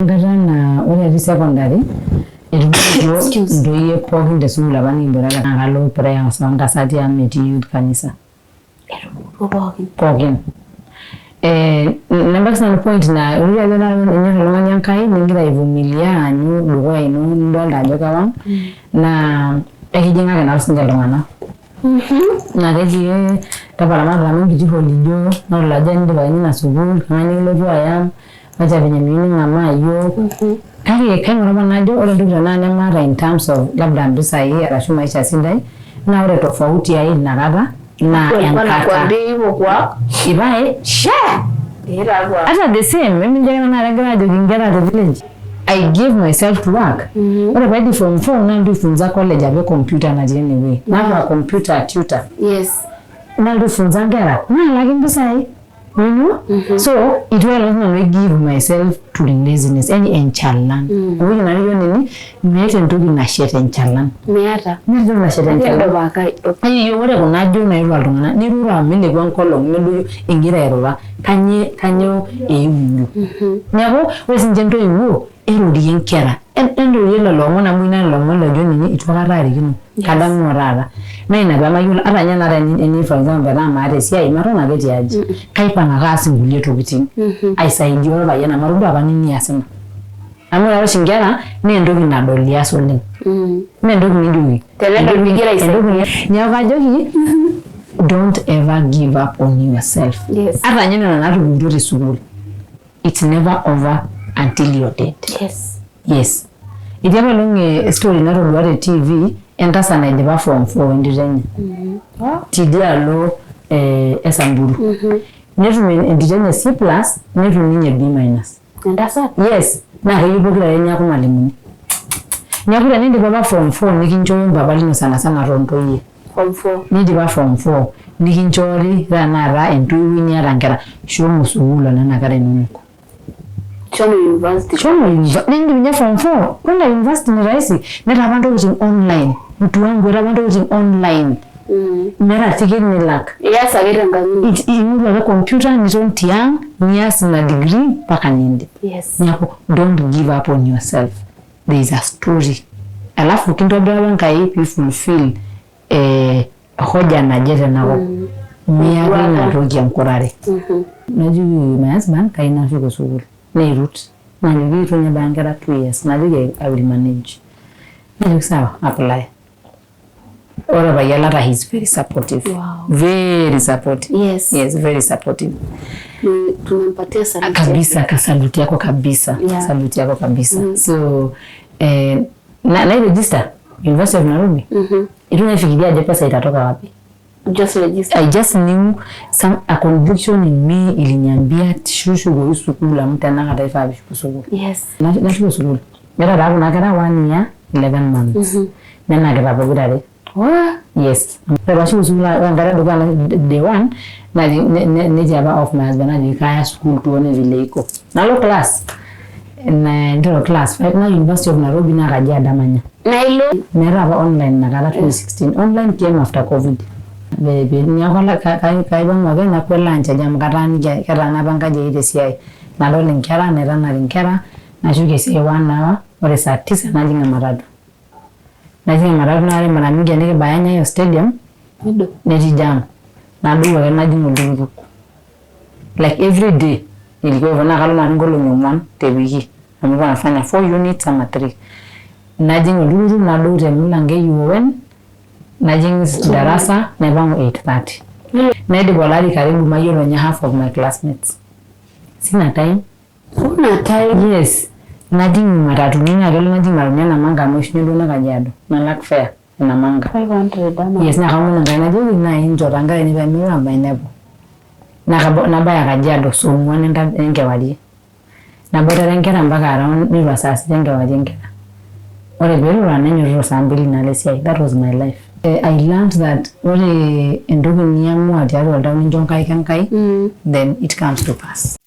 Enkata naa ore atii secondary etupukutuo intoyie pookin te sukuul apa nikiboitare naa kalo prayers oo ntasati amu metii youth kanisa. Etupukutuo pookin. Pookin. Nebaiki sinanu point naa ining ajo enyor oltung'ani Enkai nigira aivumilia aanyu dukuya ino nidolta ajo kewang naa ekijing'aki naa sininche iltung'anak. Naa keji tapala matadamu enkiti holijo nadol ajo enindip ake ina sukuul kang'ae nikilotu ayam wacha venye miyieu ning'amaa iyiook kake kaing'ura apa najo ore entoki tenakata nemaata in terms of labda mpisai arashu maisha sidai naa ore tofauti ai inakata naa Walikuwa enkata nakwambia hivyo kwa ipae she ira kwa hata the same emincho ake tenakata egira ajoki inkera te village I give myself to work. Ore paidip form 4 nalotu aifunza college apa e computer natii enewueji. Naaku a computer tutor. Yes. Nalotu aifunza nkera naalaki mpisai. You know? So itu aiolong nanu I give myself to laziness, yani enchalan. Ewueji najo nini meeta entoki nashet enchalan. Meeta. Meeta entoki nashet enchalan. Kedopaka. Aiyo ore kuna ajo nairura iltung'anak nirura milepu enkolong nedoyio ingira airura kanyio kanyio eewuo. Neeku ore sininche intoiwuo eirorie inkera entorie lelo omon amu ina lelo omon laijo ninye itu aikata arikino kadamu o taata. Naa ina pemayiolo ata ninye tenakata eni for example metaa maata esiai maton ake tiaji kaipang ake aas inkulie tokitin aisaidia orpayian amu atodua apa ninye easita. Amu ore oshi inkera naa entoki nadol ias oleng. Mee entoki nijoki. Tenedol igira aisaidia. Neeku kajoki don't ever give up on yourself. Yes. Ata ninye nena natupukutuo te sukuul. It's never over until you're dead. Yes. Yes. Etii apa olong story natodua te TV entasat naidipa form 4 wentito enye. Tidialo e Samburu. Netum entito enye C plus netum ninye B minus. Entasat? Yes. Naa keyieu pokira neeku malimuni. Neeku tenindip apa form 4 nikinchooyo mpapa lino sana sana toontoyie. Form 4. Nindipa form 4 nikinchoori tenakata entoiwuoi niata nkera shomo sukuul onena kera inonok. Shomo university. Shomo university. Nindip ninye form 4 kwenda university ni rahisi. Netaa apa ntokitin online. Mtu wangu etaa apa ntokitin online. Meeta ticket nilak. Ias ake tenkang ino. Ing'oru ake computer niton tiang nias ina degree mpaka nindip. Yes. Neeku don't give up on yourself. There is a story. Alafu kintobira apa Enkai pee fulfill hoja naje tenakop. Miata ina toki enkurare. Najoki my husband kayieu nashuko sukuul. Neirut. Najoki eitu ninye ebaya nkera 2 years. Najoki I will manage. Nejoki sawa apply. Ore orpayian laata he is very supportive. Wow. Very supportive. Yes. Yes, very supportive. Tunampatia salute. Kabisa, kasaluti yako kabisa. Yeah. Saluti yako kabisa. So na register University of Nairobi. Itu naifikiria aje pesa itatoka wapi. Just register. I just knew some a conviction in me iliniambia shushukoyu sukuul amu tenakata ifaa pishuku sukuul. Yes. Nashuko sukuul. Metaa taa kuna kera 1 year 11 months. Nenakita pokirare. Wah. Yes. Ore pashuko sukuul ore enkata edukuya day one netii apa off my husband najoki kaya sukuul tuone vile iko. Nalo class. Niteru class 5 na University of Nairobi naa Kajiado amanya. Na ilo Meeta apa online inakata 2016. Online came after COVID. Neeku kaipang'u ake nakwet lunch ajo amu ketaaniki ketaana apa enkaji ai tesiai. Nadol inkera naitanak inkera nashuko esiai one hour ore saa tisa najing ematatu. Najing ematatu naa ore mara mingi tenikibaya Nyayo stadium netii jam. Naduo ake najing oltukutuk. Like every day ilikuwa hivyo naa kalo nanu nkolong'i ong'uan te wiki amu nilikuwa nafanya 4 units ama 3. Najing oltukutuk nadou te mulango e UoN najing darasa naipang'u 8:30. Naidip olari karibu mayiolo ninye half of my classmates. Sina time. Huna time. Yes. Najing imatatuni naa kelo najing imatatuni e Namanga amu eishunye duo ine Kajiado. Nalak fare e Namanga. 500 ama. Yes, naa kaomon Enkai najoki nai inchoo taa Enkai pemelo mainepu. Nabaya Kajiado saa ong'uan enkewarie. Naboitare nkera mpaka around nirura saa sita enkewarie nkera. Ore peirura nainyototo saa mbili nalo esiai. That was my life. I learned that ore entoki niamua tiatua oltau nincho nkaik Enkai, then it comes to pass.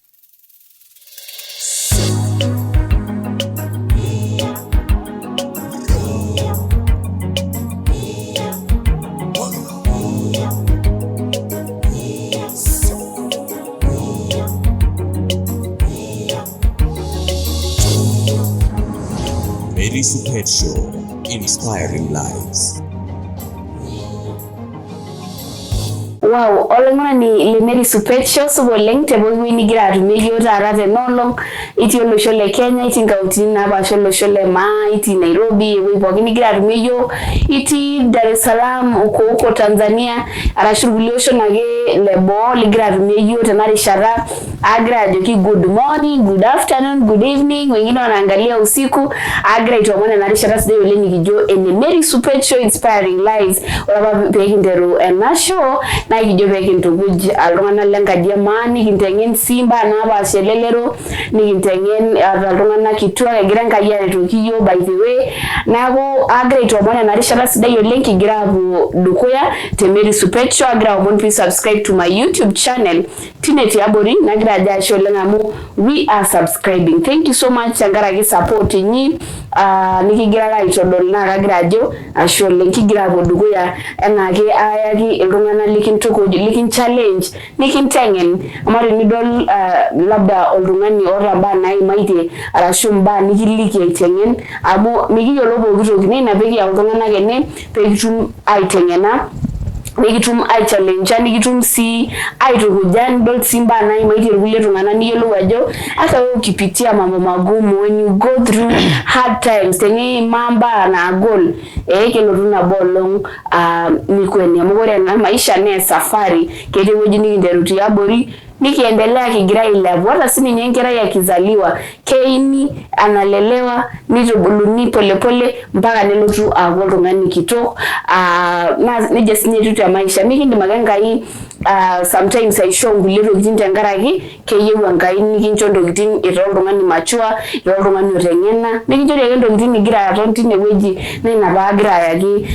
Mary Suket Show, inspiring lives. Wow, oloing'urani le Mary Supet Show, supa oleng te pooki wueji nigira atumie iyiook taata tena olong. Itii olosho le Kenya, itii nkauntini napaasha olosho le maa, itii Nairobi, ewueji pookin nigira atumie iyiook, itii Dar es Salaam, uko huko Tanzania, arashu irkulie oshon ake le boo ligira atumie iyiook tena rishata. Agira ajoki good morning, good afternoon, good evening, wengine wanaangalia usiku. Agira aitoomon ena rishata sidai oleng nikijo ene Mary Supet Show, inspiring lives. Ore apa pee kinteru ena show naa ekijo pee kintukuj iltung'anak lenkaji e maa, nikinteng'en sii imbaa napaasha elelero, nikinteng'en ata iltung'anak kituak egira Enkai aretoki iyiook by the way. Neeku agira aitoomon ena rishata sidai oleng kigira aapuo dukuya te Mary Supet Show. Agira aomon pee subscribe to my YouTube channel tine tiabori, nagira ajo ashe oleng amu we are subscribing. Thank you so much tenkaraki support inyi nikigirara aitodol, naa kagira ajo ashe oleng. Kigira apuo dukuya enaake ayaki iltung'anak likintukuj, likinchallenge, nikinteng'en. Amu tenidol labda oltung'ani oota imbaa naimaitie arashu imbaa nikiliki aiteng'en, amu mikiyiolo pooki toki, naa ina pee kiyau iltung'anak ene pee kitum aiteng'ena, nikitum aichallengea, nikitum sii aitukuja, nidol sii imbaa naimaitie irkulie tung'anak, niyiolou ajo hata wewe ukipitia mambo magumu, when you go through hard times, teniimaa imbaa naagol, kelotu nabo olong nikweni. Amu ore ena maisha naa esafari, ketii ewueji nikinteru tiabori nikiendelea kigira ailepu. Hata sininye enkerai akizaliwa keini, analelewa, nitubuluni polepole mpaka nelotu aaku oltung'ani kitok. Naa nejia sinye etiu te maisha, mikindim ake Enkai sometimes aishoo nkulie tokitin tenkaraki keyieu Enkai nikincho ntokitin ira oltung'ani mature, ira oltung'ani oteng'ena, mikinchori ake ntokitin igira aton tine wueji. Naa ina paagira ayaki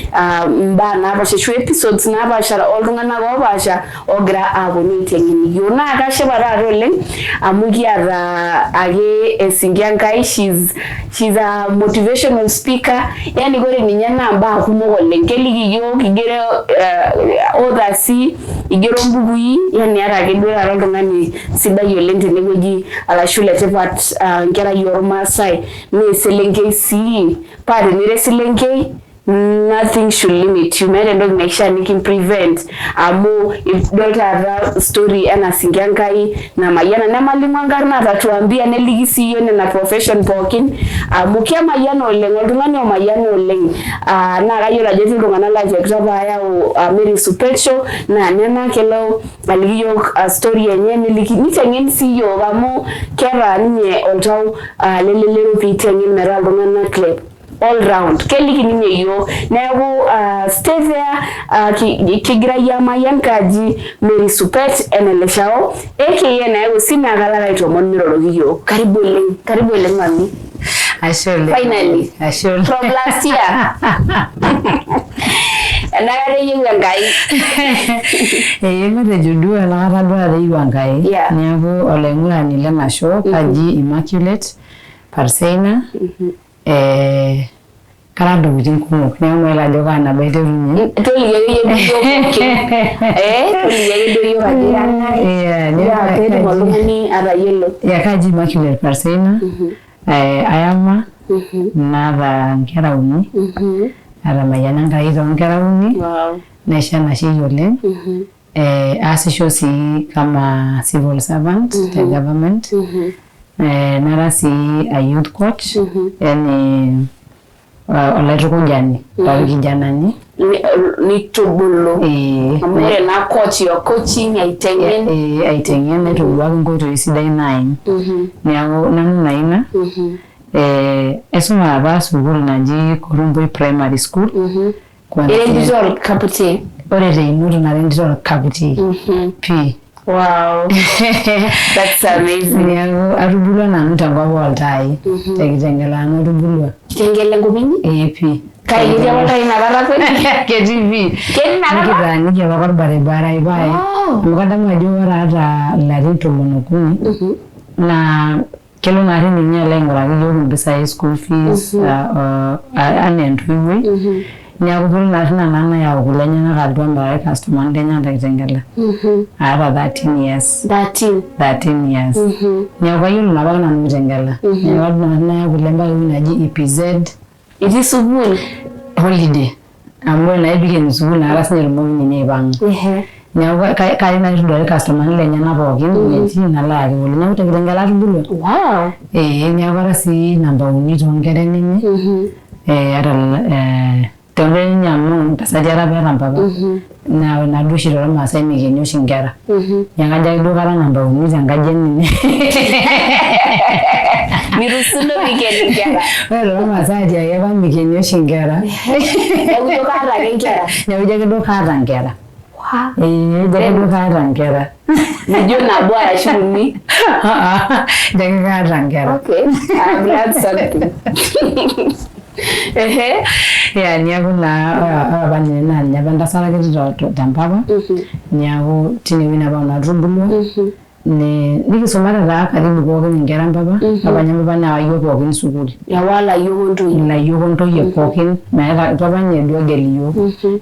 imbaa napaasha ashu episodes napaasha oltung'anak oopaasha oogira aaponu aiteng'en iyiook. Naa kashipa taata oleng amu kiata ake Esinki Enkai, she's a motivational speaker. Yani ore ninye naa mbaa kumok oleng, keliki iyiook, igero author sii, igero mbukui, yani ata ake duo taata oltung'ani sidai oleng tenewueji arashu letipat, enkerai ormaasai naa eselenkei sii. Paa tenira eselenkei, nothing should limit you, meeta entoki naishaa nikim prevent, amu idol taata story ena Sinki Enkai namayiana, nemalimu enkarna, atatuambia, neliki sii iyiok nena profession pookin, amu kemayiana oleng, oltung'ani omayiana oleng. Naa kayiolo ajo etii iltung'anak latiakita paayau Mary Supet Show, naa nena kelo aliki iyiok story enye, neliki niteng'en sii iyiok, amu keeta ninye oltau lelelero piiteng'en metaa iltung'anak le all round, keliki ninye iyiok. Neeku stay there, kigira amayian kaji Mary Supet Eneleshao aka Nayau sii, naa kalo ake aitoomon miroroki iyiok. Karibu oleng, karibu oleng mami. Ashe oleng. Finally. Ashe oleng. From last year enakata eyieu Enkai. Ee, matejo duo enakata duo taata eyieu Enkai. Neeku olaing'urani lena show, kaji Immaculate Parseina. Kara ntokitin kumok, neeku mayiolo ajo kaa nabo aiterunye. Toliki akeyie duo iyiok pookin, toliki ake duo iyiok ajo ira ng'ae. Yeah, peetum oltung'ani atayiolo. Yeah, kaji Immaculate Parseina. Ayama, naata nkera uni, atamayiana Enkai toonkera uni, naisho enashei oleng. Aasisho sii kama civil servant te government. Nara sii a youth coach, yani olaitukujani lorkijanani. Nitubulu. Amu ore naa coach, your coaching, aiteng'en. Aiteng'en, naitodoluaki nkoitoi sidain naim. Neeku nanu naa ina. Aisuma apa sukuul naji Korumboi Primary School. Ira entito orkaputi? Ore teinoto nara entito orkaputi pii. Wow, that's amazing. Neeku atubulua nanu tenkop oltaai, te Kitengela nanu atubulua. Kitengela enkop inyi? Ee pii. Kai ketii apa oltai inakata kweli? Ketii pii. Ketii inakata? Nikitaaniki apake orbaribara pae. Amu kadamu ajo ore aata ilarin 13 naa kelo naarri ninye alo aing'uraki iyiok impisai school fees anaa entoiwuoi. Neeku kelo naa tina nayau kule enyenak alotu amiraki irkastomani lenyenak te Kitengela. Aata 13 years. 13. 13 years. Neeku kayiolo naa apake nanu Kitengela. Neeku alotu naa naya kule mpaka ewueji naji EPZ. Itii sukuul? Holiday. Amu ore naa piikeni sukuul nakata sinye etumoki ninye aipang'a. Neeku kayieu naaji nitoduaki irkastomani lenyenak pookin enetii nalo ayaki kule. Neeku te Kitengela atubulua. Wow. Ee neeku ara sii namba uni toonkera enye. Ata toonkera enye amu ntasati ara apa eeta mpapa. Naa ore naaduo oshi toormaasai mikeni oshi inkera. Neeku kajo ake duo kara namba uni tenkaji enye. Mirusuno mikeni inkera. Ore toormaasai atiaki apa mikeni oshi inkera. Neeku ijo kaata ake inkera. Neeku ijo ake duo kaata inkera. Ee ijo ake duo kaata inkera. Mijo nabo arashu uni. Ijo ake kaata inkera. Okay, I've learned something. Ehe. Yeah, neeku naa ore apa ninye naa ninye apa entasat kiti tempapa. Neeku tinewueji naa apa nanu atubulua. Nikisumate taa karibu pookin inkera empapa. Ore apa ninye mpapa newa iyiook pookin sukuul. Ewa ilayiok ontoyie. Ilayiok ontoyie pookin meeta eitu apa ninye duo egel iyiook.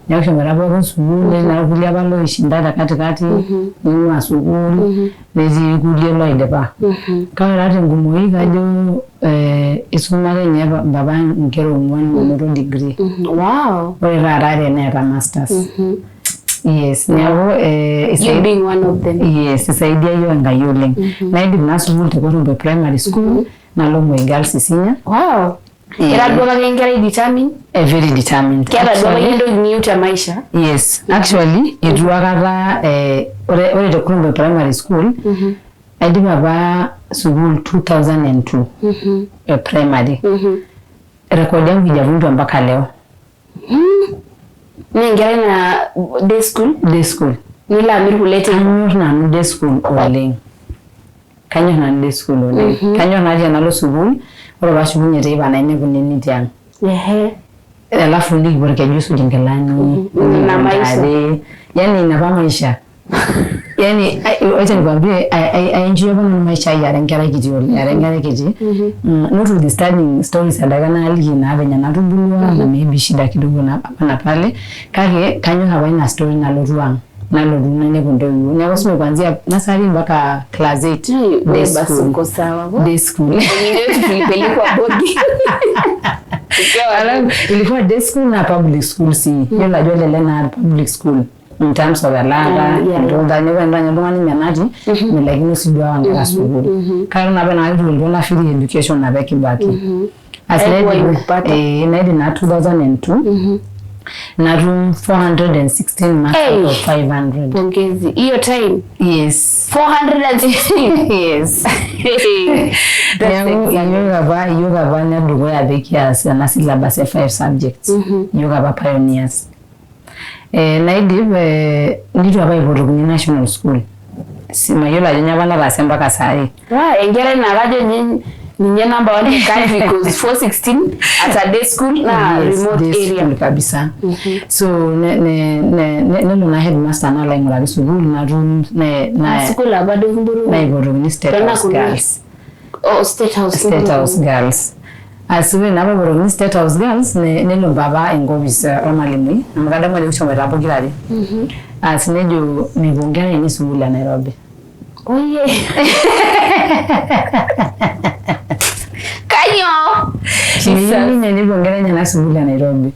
Neeku kishomoita pookin sukuul netii naa irkulie apa loishinda te katikati neing'ua sukuul netii irkulie loidipa. Kake ore taa tenkumoi kajo isumare ninye mpapa inkera ong'uan menoto degree. Wow. Ore taata are neeta masters. Yes, neeku You being one of them. Yes, isaidia iyiook Enkai oleng. Naidip naa sukuul te Korombe Primary School nalo Moi Girls Isinya. Wow. Ira duo apake enkerai determined? Very determined. Keeta duo apake entoki niyieu te maisha? Yes, actually eitu aikata ore te Korombe Primary School aidipa apa sukuul 2002 primary. Rekodi yangu haijavunjwa mpaka leo. Naa enkerai na day school? Day school. Nilo amir kule teipa? Kanyor nanu day school oleng. Kanyor nanu day school oleng. Kanyor naa tenalo sukuul, ore paashukunye teipa nainepu nini tiang'. Alafu nikipuo orkeju aisuj inkilani, Ina maisha. ntare, yani ina apa maisha. Yani wacha nikwambie I enjoy apa nanu maisha ai ara enkerai kiti oleng, ara enkerai kiti. Notwithstanding stories adake naaliki naa venye natubulua na maybe shida kidogo na hapa na pale, kake kanyor apa ina story nalotu ang' nalotu nainepu intoiwuo. Neeku asume kuanzia nursery mpaka class 8 day Basi school. uko sawa. Day school. Wengine wetu tulipelekwa boarding. Tukiwa wadogo. Alafu ilikuwa day school na public school sii. Yiolo ajo elelek naa public school in terms of elaata and all that. Neeku endaa oltung'ani menati milaikino sii duo aawa nkera sukuul. Kake ore naa apa inakata kitulotu ena free education apa e Kibaki. Asi Haikuwa naidip imekupata. Naidip naa 2002 natum 416 marks out of 500. Pongezi. Hiyo time Yes. 416. Yes. That's Neeku exciting. iyiok apa enedukuya pee kias ena syllabus e 5 subjects. Iyiok apa pioneers. Naidip nitu apa aipotokini national school. Mayiolo ajo nyoo apa nataase mpaka saai. Wow, enkerai naa kajo ninye number one in country because 416 at a day school na Yes, remote day area. school kabisa. So nelo naa headmaster nalo aing'uraki sukuul natum ne School apa duo kimburu. naipotokini State Tena House Girls. Oh, State House. State House Girls. Asi ore naa paipotokini State House Girls nelo mpapa enkopis ormalimui amu kadamu ajo kishomoita pokirare. Asi nejo mepuo nkera ainei sukuul e Nairobi. Oye. Kanyoo? Meyieu ninye nepuo nkera enyenak sukuul e Nairobi.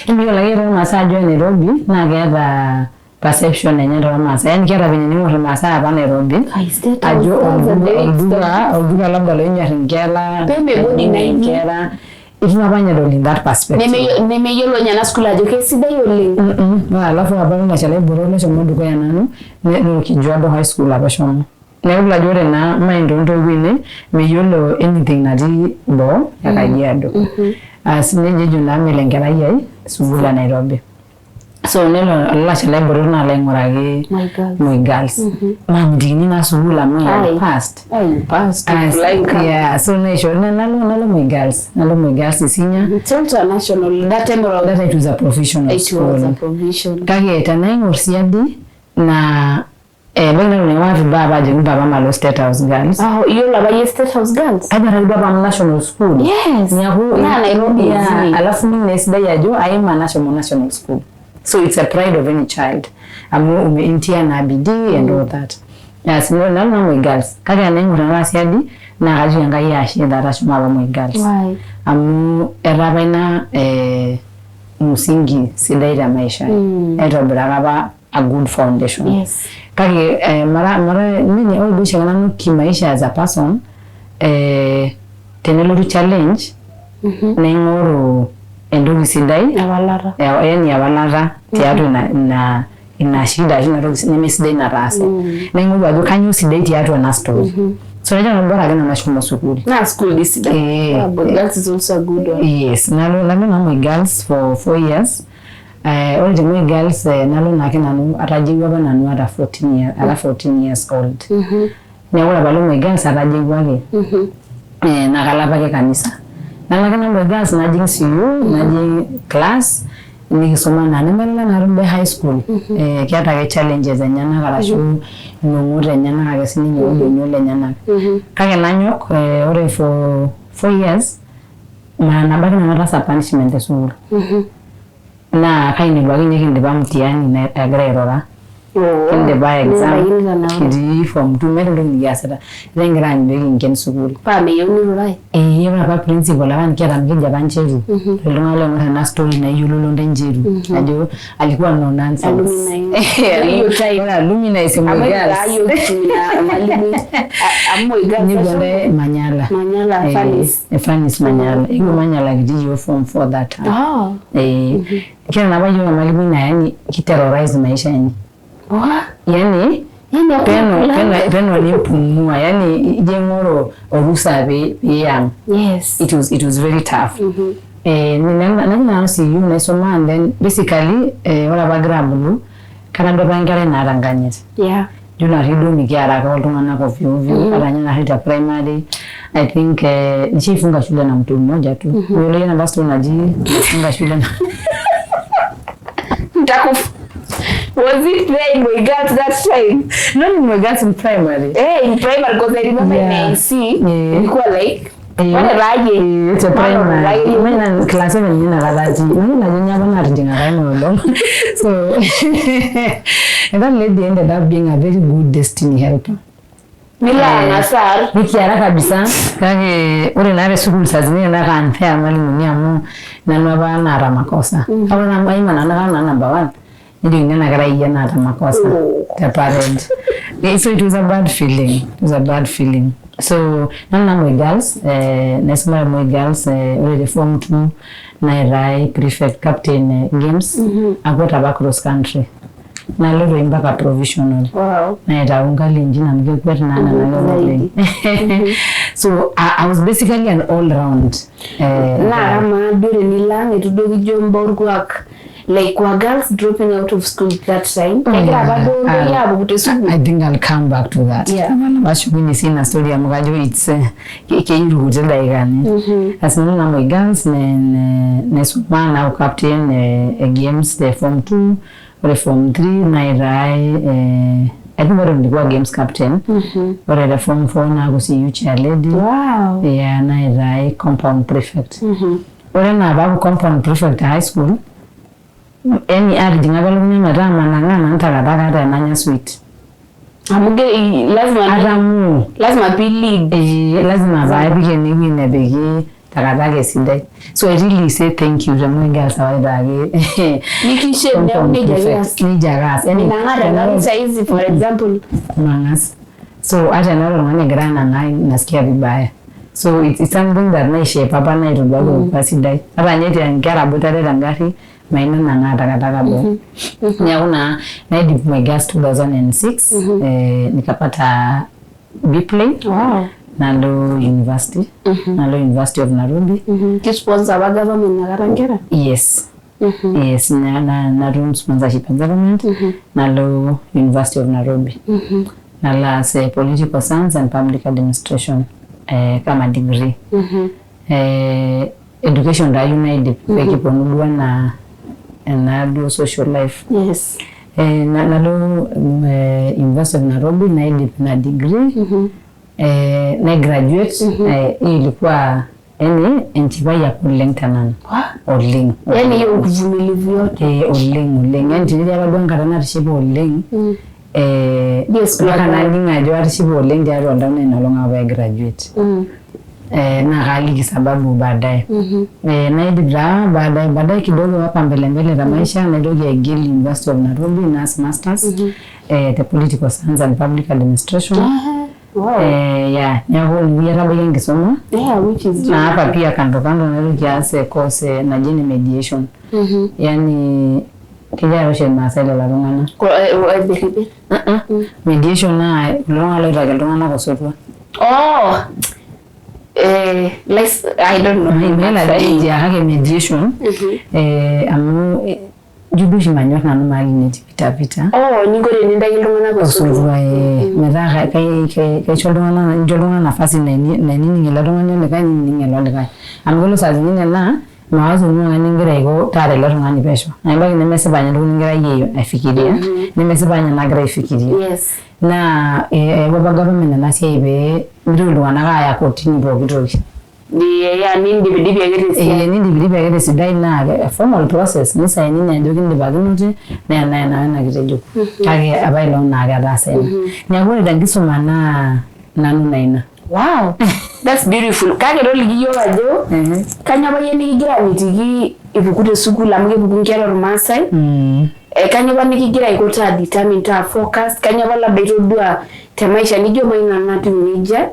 Emiyiolo ake toormaasai ajo ore Nairobi naa keeta perception enye toormaasai. Yaani keeta venye ning'or irmaasai apa Nairobi Ai, State House ajo Girls are very olduka labda loinyiar inkera, Pemebodi loinyiar naini. inkera. Itu apa ninye edol in that perspective. Nemeyiolo ninye ena sukuul ajo kesidai oleng. Ore alafu apa ilo lai botor loshomo dukuya nanu naa Orkejuado High School apa eshomo. Neeku idol ajo ore naa mind oontoiwuo ainei meyiolo anything natii boo e Kajiado. Asi nejo ejo naa melo enkerai ai sukuul e Nairobi. So nelo olalashe lai botor nalo aing'uraki Moi Girls. Moi Girls. Maamitikini naa sukuul amu I had Ai. passed. Ai, passed As, flying colours. yeah, so naisho nalo Moi Girls. Nalo Moi Girls Isinya. It's also a national that time around. That it was a provisional It school. was a provision. Kake tenaing'or siadi naa Ebaiki natoning'o vibaya paajoki mpapa malo State House Girls. Oh, iyiolo apa iyie State House Girls? Kajo atadua apa amu national school. Yes. Neeku Naa Nairobi yeah, etii. Alafu mimi naa esidai ajo aima nashomo national school. So it's a pride of any child. Amu umeintia naa bidii and all that. Yes, nalo naa Moi Girls. Kake tenaing'or tenakata siadi naa kajoki Enkai ashe that ashomo apa Moi Girls. Why? Amu etaa apa ina msingi sidai te maisha. Aitobiraka apa a good foundation. Yes. Kake mara mimi ore duo oshiake nanu kimaisha as a person tenelotu challenge naing'oru entoki sidai Ewalata. Yani ewalata tiatua ina shida ashu ina toki nemesidai nataase. Naing'oru ajo kainyoo sidai tiatua ena story. So najo nanu bora ake nanu ashomo sukuul. Naa school dii sidai. Eh. But that is also a good one. Yes, nalo naa Moi Girls for 4 years. Ore te Moi Girls nalo naake nanu atajewua apa nanu ata 14 years, ara 14 years old. Neeku ore apa alo Moi Girls atajewua ake. Naa kalo apake kanisa. Nalo ake nanu Moi Girls najing CU, najing class nikisuma naa nemelelek naa imbaa e high school. Keeta ake challenges enyenak arashu inong'ot enyenak ake sininye oldonyio lenyenak. Kake nanyok ore for 4 years mara nabo ake nanu ataasa punishment te sukuul. Naa kainepu ake ninye kindipa mtihani egira airura. Kindipa exam kitii form two, meeta entoki nikiasita. Etaa ekigira aanyu pee kinken sukuul. Paa meyieuni nirurai? Ee, ore apa principal apa nikiata amu keji apa Ncheru. Iltung'anak loing'or ena story naa iyiololo ntae Ncheru ajo alikuwa no nonsense. Alumni. Hiyo time. Ore alumni is Moi Girls. Nejo ntae Manyala. Manyala, Fanis. Fanis Manyala. Ikipuo Manyala kitii iyiok form four that time. Oh. Kira apa yiok emalimui naa yani kiterrorize maisha enye. Yani peno peno peno nimpumua, yani ijo aing'oru orusa pee iyang. Yes. It was very tough. Najing nanu CU naisuma and then basically ore apa agira abulu katadua apa enkerai naata enkanyit. Ijo naarri duo mikiara ake oltung'anak ovyo ovyo ata ninye naarri te primary I think nishaifunga shule na mtu mmoja tu. Yule namba story naji nifunga shule na Nitakufa. Was it there in Moi Girls that time? Not in Moi Girls, in primary. Eh, in primary, because I remember in IC ilikuwa like ore raye. It's a primary. Mimi class 7 nina nakata atii. Mimi najo nyoo apa natijing'aka ina olong. So and that lady ended up being a very good destiny helper. Nilo ang'asar. Nikiara kabisa kake ore naa te sukuul saa zingine naa ka-unfair irmalimuni amu nanu apa naata makosa. Ore naa aima nanu kara naa number one nejokini ena kerai iyie naata makosa te parade. So it was a bad feeling. It was a bad feeling. So nalo naa Moi Girls naisuma te Moi Girls, ore te form two naitae prefect captain games, akwet apa cross country. Nalo toi mpaka provisional. Naitau nkalenjin amu kekwet naa nena kera oleng. So I was basically an all round Naa kamaa duo tenilo ang' eitu duo kijo imbaa orkuak, like were girls dropping out of school that time? Kegira apa duo ntoyie aapuku te sukuul? I think I'll come back to that. Mashukunye sii ina story amu kajo it's keyieu irkuti daikani. As nalo naa Moi Girls naisuma naaku captain e games te form two, ore form three naitae I think ore nilikuwa games captain. Ore te form four naaku CU chair lady. Yeah, naitae compound prefect. Ore enaa paaku compound prefect te high school, yani atijing'a apa elukunya metaa manang'aa nanu takataka ata enanya sweet. Amu lazima Atamoo. Lazima pi lead. Eh, lazima paapik enewueji nepiki takataka esidai. So I really say thank you te Moi Girls awaitaaki Nikishe neeku nejia ake eas. Nejia ake aas. Yani, Minang'aa tenkaraki saizi, for example. Mang'as. So ata enaa oltung'ani egira anang'aa nasikia vibaya. So it's something that naishape apa naitoduaki orkuak sidai. Ata ninye inkera aboitare tengarri mayieu nanang'aa takataka boo. Neeku naa naidip Moi Girls 2006, nikapata B plain. Nalo university. Nalo University of Nairobi. Kisponsor apa government inakata nkera? Yes. Yes, na natum sponsorship e government nalo University of Nairobi. Nalo aas political science and public administration kama degree. Education taa ayieu naidip pee kiponu duo enaa ena duo social life. Nalo University of Nairobi naidip ina degree. Nai graduate. Ilikuwa yani enchipai apa oleng tenanu oleng. Yani hiyo uvumilivu yote. Oleng oleng, yani tenetii apa duo enkata natishipa oleng, Yes, mpaka naning ajo atishipa oleng tiatua oltau naa ina olong apa ai graduate. Naa kaaliki sababu baadaye. Naidip taa baadaye baadaye kidogo hapa mbele mbele ta maisha naitoki aigil University of Nairobi naas masters te political science and public administration. Yeah, neeku inewueji atabaikia enkisuma. Yeah, which is Na hapa pia kando kando naitoki aas course naji ene mediation. Yani kejo oshi irmaasai lelo tung'anak. Aibiribir. Mediation naa kulo tung'anak loitaki iltung'anak osotua. Oh. I don't know. Mayiolo ajo keji kake mediation, amu ijo duo oshi manyorr nanu mahali netii vita vita. Oh, ninko tenintaki iltung'anak osotua. Osotua, metaa kaisho iltung'anak, incho iltung'anak nafasi nainining ele tung'ani olikae, ninining ele olikae, amu kelo saa zingine naa mawazo ino ake nigira aiko taara ele tung'ani pesho, naa ebaiki nemesipa ninye entoki nigira iyie aifikiria, nemesipa ninye nagira aifikiria. Naa eyawua apa government ena siai pee mitoki iltung'anak aaya kotini pooki toki. Yeah, nindipidipi ake tesiai. Nindipidipi ake tesidai, naa formal process nisainini ajo kindipakinote naa ena ena wena kitejo, kake apailong naa ketaasa ina. Neeku ore tenkisuma naa nanu naa ina. Wow, that's beautiful. Kake toliki iyiok ajo kanyoo apa iyie nikigira amitiki ipuku te sukuul, amu kepuku inkera ormaasai. Kanyoo apa nikigira aiko taa determined, taa focused? Kanyoo apa labda itodua te maisha nijo mayieu nanu natiu nejia?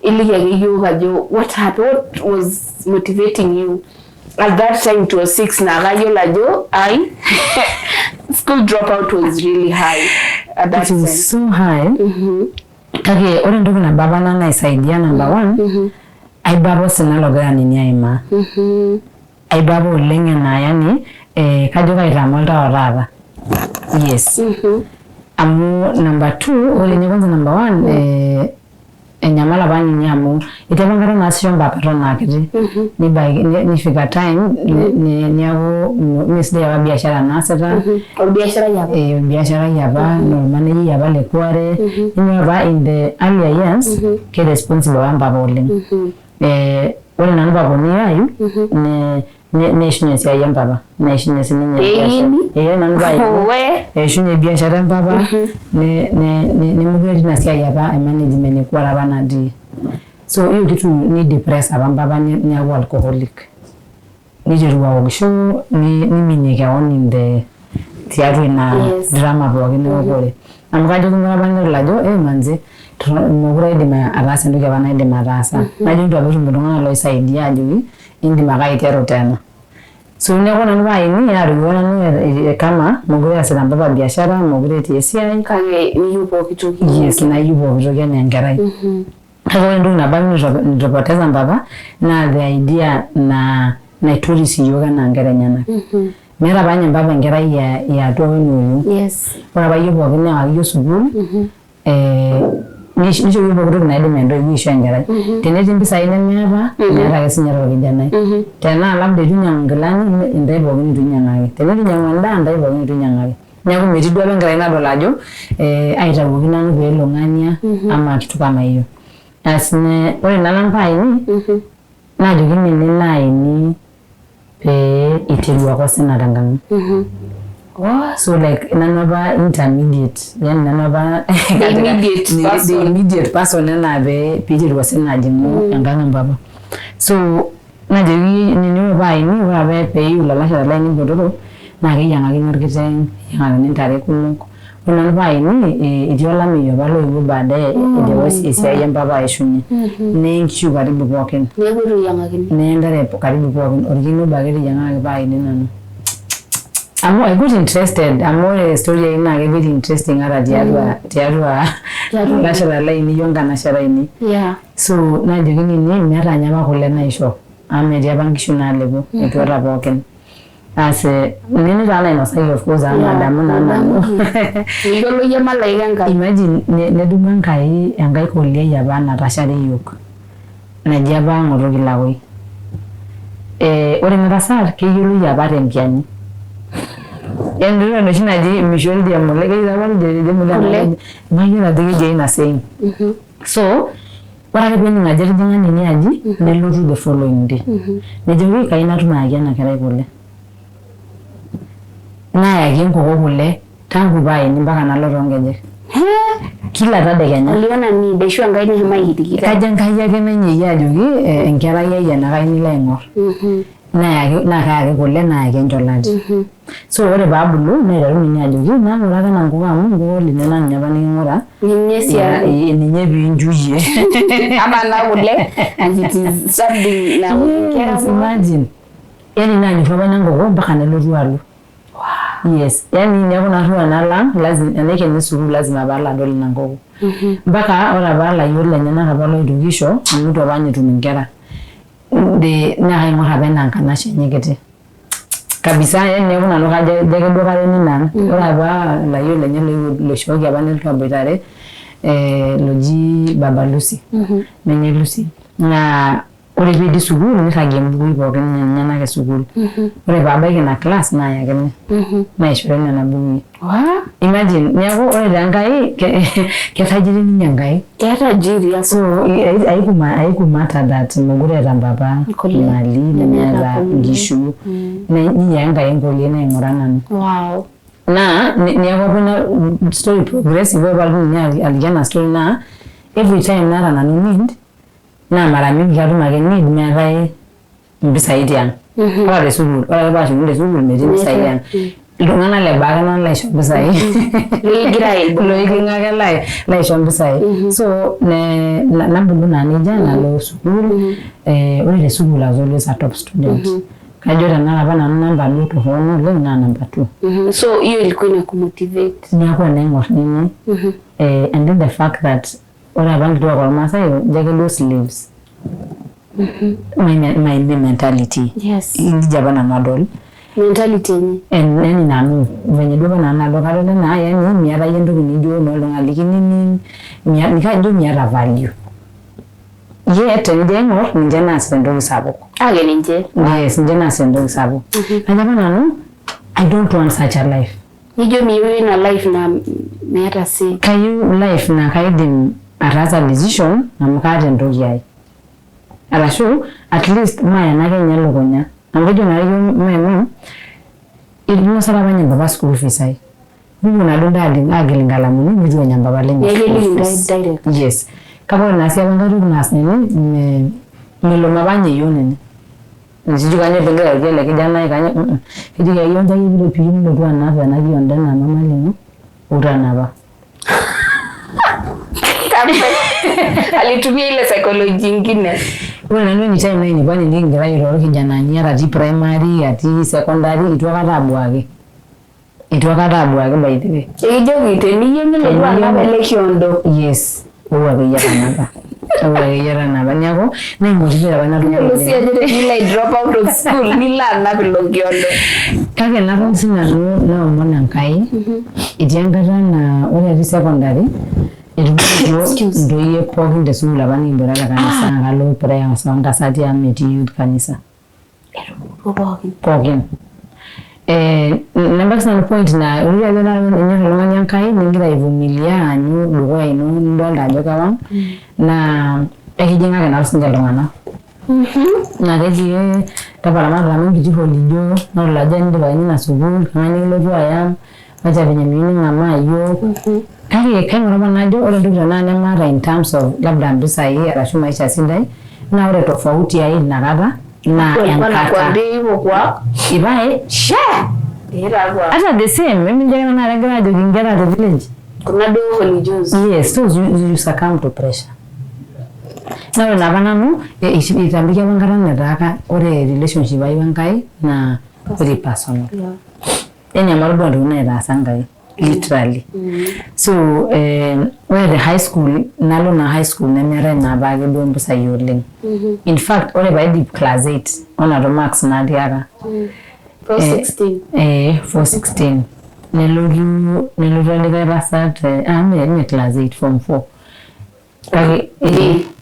Iliki ake iyiok ajo what happened, what was motivating you at that time? It was six naa kayiolo ajo ai school dropout was really high at that It time. Was so high. Kake ore entoki nabo apa nanu naisaidia, number one, aiba apa osina logira nini aimaa. Aiba apa oleng enaa yani kajo kaitama oltau taata. Yes. Amu number two, ore ninye kwanza number one, enyamal apa ninye amu etii apa enkata naasisho mpapa eton aa kiti. Nibaiki nifika time niaku mesidai apa biashara naasita. Orbiasharai apa? Orbiasharai apa, naa ormanejai apa le Kware. Ninye apa in the earlier years, ke responsible apa mpapa oleng. Ore nanu paponi ayu, neishunye esiai empapa, neishunye sininye biashara. Eini? Nanu paini. We. Eishunye biashara empapa, nemekure etii ina siai apa e management e Kware apa natii. So hiyo kitu ni depress apa mpapa, niaku alcoholic. Niteru aokisho, niminie kewon in the tiatua ina drama pookin eokore. Amu kajo king'ura apa nidol ajo manze mekure aidim ataasa entoki apa naidim ataasa. Najo ntu apa etum iltung'anak loisaidia ajoki indim ake aiteru tena. So neeku nanu paaini atoiwuo nanu kama mekure easita mpapa biashara, mekure etii esiai. Kake niyieu pooki toki. Yes, nayieu pooki toki enaa enkerai. Kake ore entoki nabo neitu ipoteza mpapa naa the idea na naitoris iyiok enaa nkera enyenak. Meeta apa ninye mpapa enkerai ya atua wene oriong. Ore apa iyiok pookin newaki iyiok sukuul, nisho iyiok pooki toki naidim entoiwuoi aishoo enkerai. Tenetii impisai nemeeta, meeta ake sinye torkijanai. Tenaa labda eitu inyiang'u inkilani, intae pookin eitu inyiang'aki. Teneitu inyiang'u endaa, intae pookin eitu inyiang'aki. Neeku metii duo apa enkerai nadol ajo aitawuoki nanu peelo ng'ania ama kitu kama hiyo. As ore nanu paaini, naajoki nini naaini pee iteru ake osina tenkang'. So like nanu apa intermediate, yani nanu apa The immediate person. The immediate person enaa pee piiteru osina ajing'u enkang' empapa. So najoki nini ore paaini, ore apa peiu ilalashera lainei botorok naa keyiang'akini orkiteng', neyiang'akini intare kumok. Ore nanu paaini, etii olameyu apa loewuo baadaye idipa esiai empapa aishunye. Neye nkishu karibu pookin. Neeku eitu eyiang'akini. Neye ntare karibu pookin, orkine obo ake eteyiang'akaki paaini nanu. Amu I got interested, amu ore story ai naa ke very interesting ata tiatua ilalashera lainei onkanashera ainei. So najoki nini meeta ninye apa kule naisho amu metii apa nkishu naalepo, etuata pookin. As nini taa nainosaki, of course, amu madamu naa nanu. Miyiolo iyie malaika Enkai. Imagine nedumu Enkai enkae koliai apa natashare iyiok naji apa Ng'oto Kilakoi. Ore ina tasat keyioloi apa tenkiani. Yani ore enoshi naji misho oldia mule, keji apa oldia mule, mayiolo ajo keji ina saying. So ore ake peening ajo etijing'a nini aji, nelotu the following day. Nejoki kayieu natum ayaki ena kerai kule. Nayaki enkoko kule tangu paeni mpaka nalo toonkejek. Kila tadekenya. Uliona need ashu Enkai nishomo aikitikita. Kajo Enkai ake nainyeyie ajoki enkerai ai ena kayieu nilo aing'or. Nayaki naa kayaki kule nayaki encholati. So ore paabulu naiteru ninye ajoki nang'ura ake ena nkoko amu nkoko lino ena ninye apa niking'ura. Ninye sii Ninye piinchuyie. Ama naa kule and it is something naok inkera Yes, imagine. Yani naanyorru apa ina nkoko mpaka nelotu alo. Yes, yani neeku naa ore enalo ang lazima tenaikeni sukuul lazima paalo adol ina nkoko. Mpaka ore apa ilayiok lenyenak apa loitukisho amu itu apa ninye etum inkera. Naa kaing'or apa enaa enkanashe enye kiti. Kabisa yani neeku nanu kajo ake duo karemi ina ang. Ore apa ilayiok lenye loishooki apa nelotu aboitare loji Baba Lucy. Menye Lucy. Naa ore piidip sukuul nirragie imbukui pookin enyenak e sukuul. Ore paabaiki ina class naayakini. Naishori nena bukui. Imagine neeku ore taa Enkai ketajiri ninye Enkai. Ketajiri. So aikumatter that mekure eeta mpapa imali nemeeta inkishu. Ninye Enkai enkolie naing'ura nanu. Wow. Naa neeku apa ina story progressive ore paalotu ninye aliki ena story naa every time naata nanu need naa mara mingi katum ake need meetae impisai tiang. Ata te sukuul, ore ake paashuku te sukuul metii impisai ang. Iltung'anak le boo ake nanu laisho impisai. Likigira aibung. Loiting'o ake laisho impisai. So nabulu naa nejia nalo sukuul. Ore te sukuul I was always a top student. Kajo tenara apa nanu namba duo torrono oleng naa namba 2. So hiyo ilikuwa inakumotivate. Neeku enaing'or nini. And then the fact that ore apa nkituak ormaasai ijo ake duo slaves. My mentality. Yes. Nejia apa nanu adol. Mentality enye. Yani nanu venye duo apa nanu nadol kadol enaa yani miata iyie entoki nijo nooltung'ani likinining kajo miata value. Yet tenijo aing'or ninche naasita entoki sapuk. Ake ninche. Yes, ninche naasita entoki sapuk. Najo apa nanu I don't want such a life. Nijo miyieu ina life na meeta say. Kayieu life naa kaidim ataasa decision amu kaata entoki ai. Arashu at least maena ake ninye elukunya. Amu kejo naa yiok my mom inosa apa ninye mpapa school fees ai. Nikipuo naaduo ntae aagil inkalamuni nitu enya mpapa lenye Neeku school eliki fees. ntae direct. Yes. Kake ore naa sii apa enkae toki naas nene melo mapa ninye yiok nene. Sijui kanyoo pigira ajoki ele kijanai kanyoo kejoki ake yiok nchoo ake piiyieu nilotu anap ena kiondo ena mama lino utanapa. Alitumia ile psychology ingine. Ore nanu anytime nainepua ninye kigira airo orkijanani ata atii primary atii secondary itu aikata abuaki. Itu aikata abuaki by the way. Ekijoki teniyieu nilotu anap ele kiondo. Yes, ou akeyie tanapa. Ou akeyie tanapa. Neeku naimotivate apa ina toki Yiolo sii oleng. ajo tenilo ai drop out of school nilo anap ilo kiondo. Kake naton sinanu naomon Enkai etii enkata naa ore atii secondary etupukutuo intoyie pookin te sukuul apa nikiboita te kanisa naa kalo prayers oontasati amu metii youth kanisa. Etupukutuo pookin. Pookin. Nebaiki sinanu point naa ore ajo enyor oltung'ani Enkai nigira aivumilia aanyu dukuya ino nidolta ajo kewang naa ekijing'aki naa sininche iltung'anak. Naa keji tapala matadamu enkiti holijo nadol ajo indipa ina sukuul kang'ae nikilotu ayam wacha venye miyieu ning'amaa iyiok. Kake kaing'ura apa najo ore entoki tenakata nemaata in terms of labda mpisai arashu maisha sidai naa ore tofauti ai inakata naa Walikuwa enkata. nakwambia hivyo kwa Ipae she. Ira hata the same emincho ake tenakata egira ajoki inkera te village. kuna duo holijos. Yes, so you succumb to pressure. Naa ore naapa nanu itabikia apa enkata nataa ore relationship ai wenkai naa very personal. Yeah. Yani amu atodua ntokitin naitaasa Enkai literally. So ore te high school nalo naa high school nemeetae naa apake duo mpisai oleng. In fact ore paidip class 8 onato marks natiaka 416. 416 nelotu olikae tasat me class 8 form 4 kake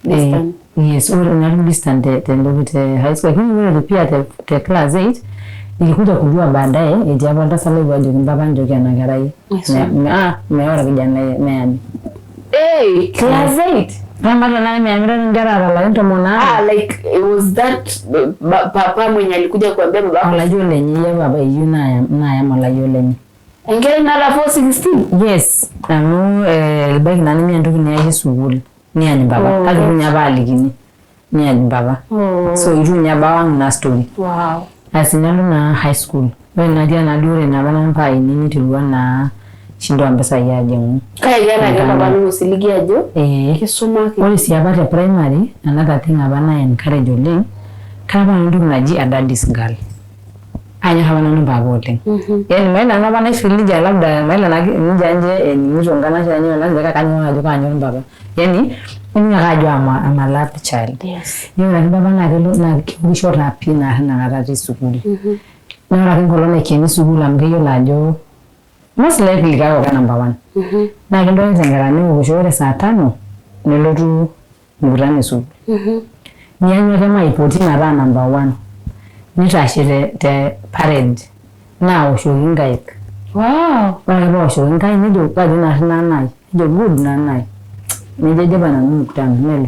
Distant. Yes, ore nanu distant te ntoki te high school lakini ore pia te class 8 Nilikuja kujua baadaye etii apa oltasat loewuo ajoki mpapa nchooki ena kerai. Meora kijana meyami. Hey, class 8. Kama nani meyamita nkera ata ilarin 12. Ah, like it was that papa mwenye alikuja kuambia baba. Olayioni lenye iyie papa eyieu nayam olayioni lenye. Enkerai naata 416? Yes, amu ebaiki naa nemeyia entoki niyaki sukuul niany mpapa. Kake itu ninye apa aalikini niany mpapa. So itu ninye ebau ang ina story. Wow. Asi nalo naa high school. Ore natii enaduo ore napa namba ainei niterua naa shindwa mpisai ajing'u. Kake keeta ake papa lino osiligi ajo kisumaki. Ore sii apa te primary another thing apa na encourage oleng, kaata apa nanu entoki naji a daddy's girl. Anyor apa nanu mpapa oleng. Yani mayiolo nanu apa naifeel nejia labda mayiolo tenaa nejia ninche ening'ito nkanashe enye kake kanyor ajo kaanyor mpapa. Yani ining ake ajo I'm a loved child. Yes. Ore ake mpapa naa kelo naa keokisho taa pii naa tinakata atii sukuul. Naa ore ake enkolong naikeni sukuul amu keyiolo ajo most likely keeku ke number one. Naa kintoki aiteng'era neokisho ore saa tano nelotu mkutano e sukuul. Nianyu ake maipoti metaa number one. Nitashe te parade naoshoki nkaik. Wow. Ore ake paoshoki nkaik nejo kaji naarri nanai. Nejo good nanai. Nejo aidipa nanu mkutano nelo.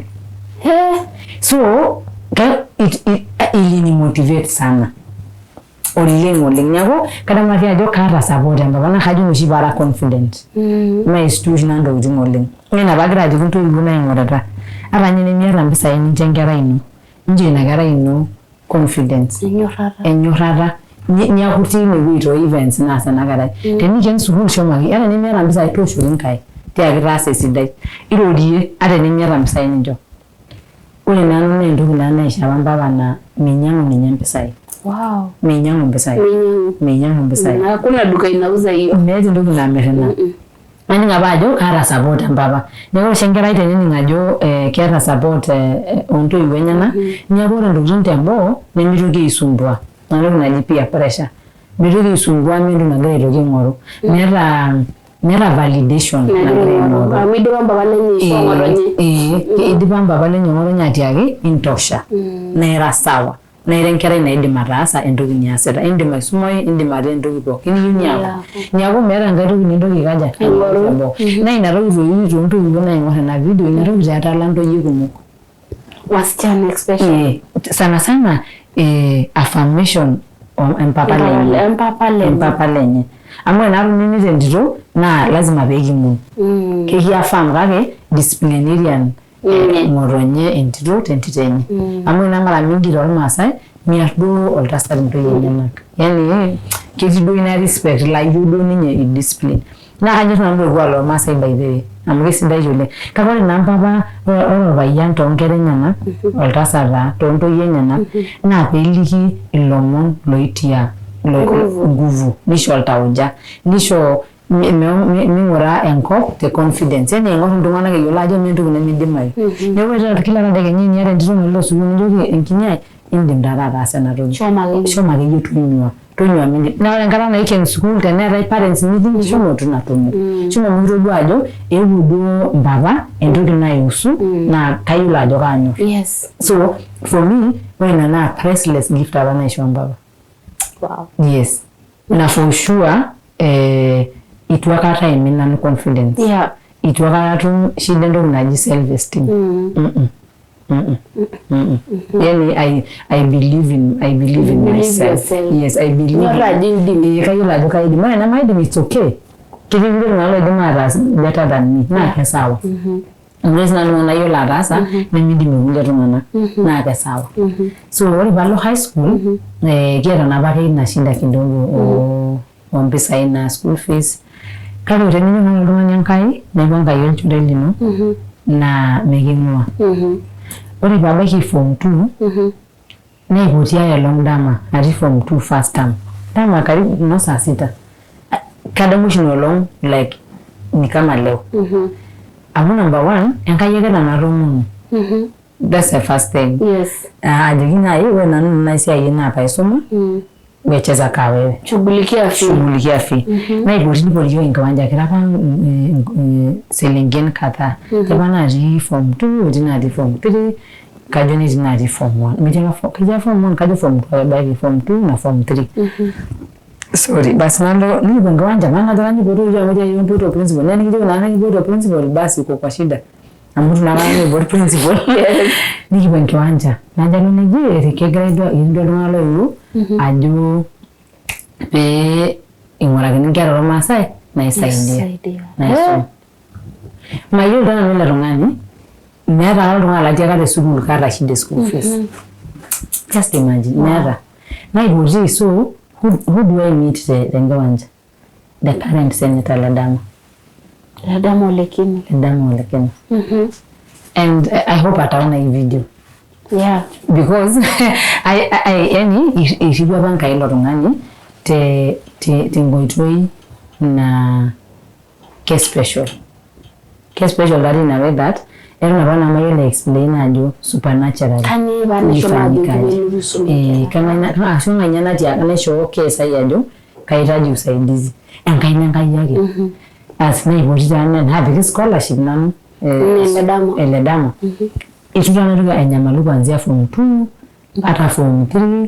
So ilinimotivate sana. Oleng oleng. Neeku kadamu ake ajo kaata support empapa naa kajo ina oshi paara confident. Maishtu oshi nanu intokitin oleng. Naa ina paagira ajoki intoiwuo naing'urita ata ninye tenimiata impisai nincho enkerai ino, inchoo ina kerai ino confidence. Enyorrata. Niaku itii inewueji too events naas ena kerai. Teniken sukuul shomo ake ata tenimiata impisai tooshoki inkaik tiaki itaasa esidai. Irorie ata tenimiata impisai nincho. Ore nanu naa entoki naa naisho apa mpapa naa meinyang'u ninye impisai. Wow. Meinyang'u impisai. Meinyang'u impisai. Hakuna duka inauza hiyo. Meeta entoki namir ina. Naning apa ajo kaata support empapa. Neeku ore oshi enkerai tenening ajo keeta support oontoiwuo enyenak, neeku ore intokitin teboo nemitoki aisumbua. Ina toki naji peer pressure. Mitoki aisumbua meeta entoki nagira aitoki aing'oru. Meeta validation nagira aing'oru. Amu eidipa mpapa lenye aishoo ng'otonye. Eidipa mpapa lenye ng'otonye atiaki intosha. Naa ira sawa. Naa ira enkerai naidim ataasa entoki niasita. Indim aisumayu, indim ataa entoki pookin niyieu niaku. Niaku meeta enkae toki nintoki aikaja? Aing'oru. Naa ina toki toi toontoiwuo naing'or ena video, ina toki taa etala ntoyie kumok. Wasichana especially. Sana sana affirmation empapa lenye. Empapa lenye. Empapa lenye. Amu ore naa nini tentito naa lazima pee king'u. Kekiaffirm kake disciplinarian ng'otonye entito tentito enye. Amu ore mara mingi toormaasai miar duo oltasat intoyie enyenak. Yani ketii duo ina respect layieu duo ninye i-discipline. Naa kanyor nanu ilo kuak lormaasai by the way amu kesidai oleng. Kake ore naa mpapa ore orpayian toonkera enyenak oltasat taa toontoyie enyenak naa peeliki ilomon loitia nguvu nisho oltauja nisho ming'ura enkop te confidence. Yani aing'or iltung'anak eyiolo ajo mee entoki nemidimayu. Neeku ore kila tadekenya eniata entito nalo sukuul nijoki enkinyi ai indim taata ataasa ena toki. Shomo akeyie tonyua. Tonyua mindim. Naa ore enkata naiken sukuul teneetae parents meeting shomo tina tumo. Shomo mikitodua ajo eewuo duo mpapa entoki naihusu naa kayiolo ajo kaanyor. Yes. So for me ore ina naa priceless gift apa naishoo mpapa. Wow. Yes. Na for sure itu aikata aimin nanu confidence. Yeah. Itu aikata atum shida entoki naji self esteem. Yani I believe in I believe in myself. Yes, I believe. Inyorr ajo indim. Kayiolo ajo kaidim. Ore enamaidim it's okay. Ketii kulie tung'anak loidim ataas better than me naa kesawa. Amu ore sinanu nayiolo ataasa nemidim irkulie tung'anak naa kesawa. So ore paalo high school kiata naa apake ina shida kidogo oo mpisai naa school fees. Kake teninyorr oltung'ani Enkai neeku Enkai olchore lino naa miking'ua. Ore paabaiki form 2 naipoti ai olong dama atii form 2 first term. Dama karibu noo saa sita. Kadamu oshi ina olong like ni kama leo. Amu number one Enkai ake nanu atoomonu. That's the first thing. Yes. Ajoki nai ore nanu ina siai naa paisuma we cheza kaa wewe. Shughulikia fee. Shughulikia fee. Naipoti nipoti yiok enkiwanja kira apa selenken kadhaa. Etii apa natii form 2 etii natii form 3. Kajo netii natii form 1. Metii apa kajo form 1, kajo form 2 ebaiki form 2 na form 3. Sorry, basi nalo nikipuo enkiwanja maana kajo nikipotu amu etii mpoto principal. Na nikijoki naa nikipoto principal basi uko kwa shida. Amu tunalala nikipotu principal. Nikipuo enkiwanja. Najo alo neji kegirai duo iltung'anak loiwu ajo pee ing'urakini inkera ormaasai naisaidia. Naisum. Mayiolo taa nanu ele tung'ani, meeta ake oltung'ani latiaka te sukuul kaata shida e school fees. Just imagine, meeta. Naipoti so who do I meet tenkiwanja? The current senator Ledama. Ledama Olekina. Ledama Olekina. And I hope ataona hii video. Yeah. Because yani irriwua apa Enkai ilo tung'ani te tenkoitoi naa ke special. Ke special taa tina way that eton apa nanu mayiolo ai explain ajo supernatural. Kanyoo paa naisho Ilifanyika ajo aje. peelotu aisum Eh, inkera? kang'ae ashu ng'ae ninye natiaka naishoo case ai ajo kaitaji usaidizi. Enkaina Enkai ake. As naipoti taa naapiki scholarship nanu. Ene Ledama. Ele dama. Itu taa naitoki anyamalu kuanzia form 2 ata form 3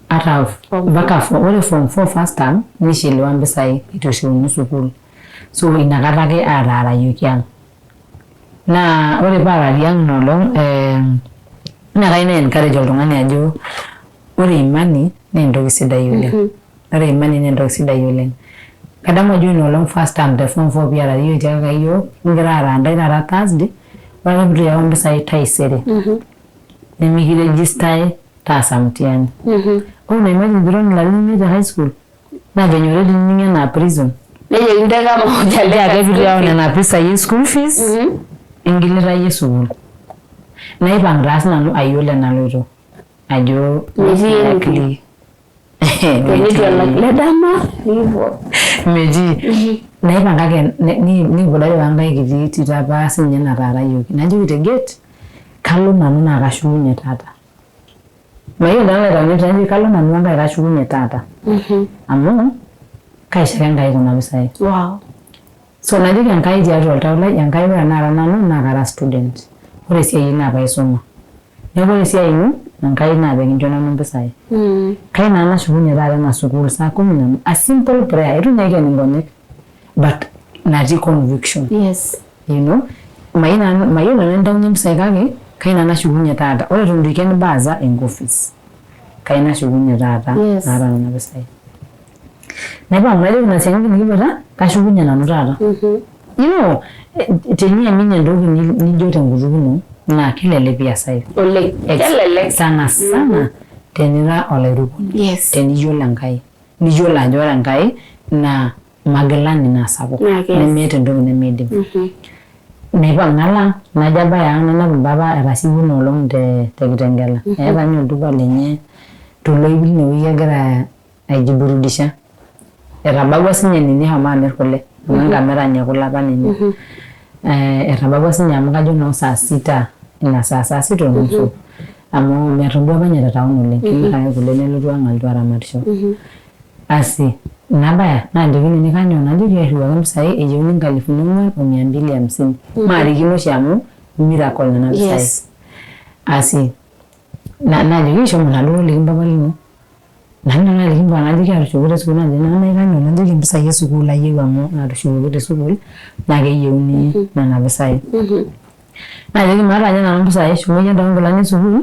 ata mpaka ore form 4 first term nishiliwa mpisai itu eshukuni sukuul. So inakata ake aataarayioki ang'. Naa ore paarari ang' ina olong' naa kayieu nai encourage oltung'ani ajo ore imani naa entoki sidai oleng'. Ore imani naa entoki sidai oleng'. Kadamu ajo ina olong' first term te form 4 piarari iyiook etiakaka iyiook kigira aaraa intae taata Thursday ore ake piitu iyau impisai taisere nemikiregistae taasa mtihani. Ore ina imagine piiton ilarin imiet te high school naa venye already ining enaa prison. Nejokini intae kama Ore ake piitu iyau nena pisai e school fees ingilita iyie sukuul. Naipang' taa sinanu ayiolo enaloito ajo Metii likely Metii Ledama nikipuo. Metii. Naipang kake nikipuo doi wenkae kiti tito apa sininye nataarayioki. Najoki te gate kalo nanu naa kashukunye taata. Mayiolo taa enaitauni najoki kalo nanu wenkae kashukunye taata. Amu kaisho ake Enkai kuna pisai. Wow. So najoki Enkai tiatua oltau lai, Enkai ore tenakata nanu naa kara student. Ore esiai ai naa paisuma. Neeku ore esiai ino Enkai naa pekincho nanu impisai. Kai naa nashukunye taata ena sukuul saa kumi na a simple prayer eitu ninye aiken inkonyek but natii conviction. Yes. You know, mayieu nanu mayieu nanu enintaunyie impisai kake kai naa nashukunye taata. Ore eton eitu aiken baza enkofis. Kai nashukunye taata Yes. naata nena pisai. Naipang'u najoki ina siankiki nikiboita kashukunye nanu taata. You know, teniamini entoki nijo tenkutuk ino naa kelelek piasayu. Oleng. Kelelek. Sana sana tenira olairukoni. Yes. Teniyiolo Enkai. Niyiolo ajo ore Enkai naa magilani naa sapuk. Naa keas. Nemeeta entoki nemeidim. Naipang' nalo ang' najo abaya ang' nainepu mpapa etasiwuo ina olong' te Kitengela. Eeta ninye olduka lenye toloip linewueji egira aijiburudisha. Etabawua sinye nini eshomo amir kule amu enkamirani ekule apa ninye. Etabawua sinye amu kajo noo saa sita ina saa saa sita onusu amu meton duo apa ninye te town oleng kemir ake kule nelotu ang alotu aramatisho. Asi nabaya naaliki nini kanyoo najoki airriwaki impisai eyieuni inkalifuni ong'uan o mia mbili hamsini maarikino oshi amu miracle nena pisai. Yes. Asi najoki shomo naduo toliki mpapa lino. Nanu nanu aliki mpaka najoki atushuko te sukuul najoki nanu kanyoo najoki impisai e sukuul ayieu amu atushukoki te sukuul naa keyieuni nena pisai. Najoki maata ninye nanu impisai shomo iyie intau inkilani e sukuul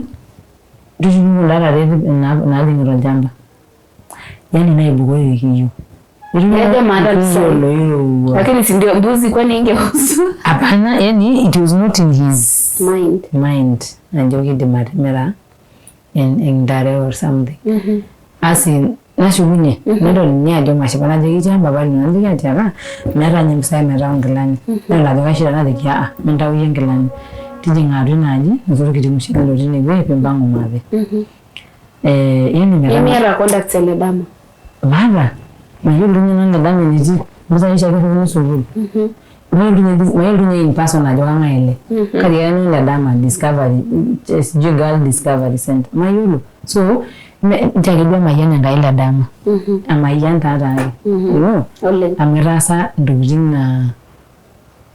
tushuku kunda tare naajing'ita olchamba. Yaani naibukori irkiyo. Nejo maata Irkiyo mpisai. loirowua. Lakini si ndio mbuzi kwani ingeuzwa? Hapana, yani it was not in his Mind. mind ajo kidim atimira intare or something. Asi nashukunye nedol ninye ajo mashipa najoki itii mpapa lino najoki atiaka meeta ninye mpisai maitau nkilani nedol ajo kaishira najoki aa mintau iyie nkilani tijing'a atua ina aji noto orkiti mushele lotii inewueji pimpang'u maape. Yani metaa Nemiata contacts e Ledama. maata mayiolo ninye nanu Ledama enetii mpisai oshiake irriuni sukuul. Mayiolo ninye in person ajo kang'ae ele. Kake nanu Ledama Discovery sijui Girl Discovery Center mayiolo. So nchoo ake duo emayian Enkai Ledama. Emayian taa taake. You know? Oleng. Amu etaasa intokitin naa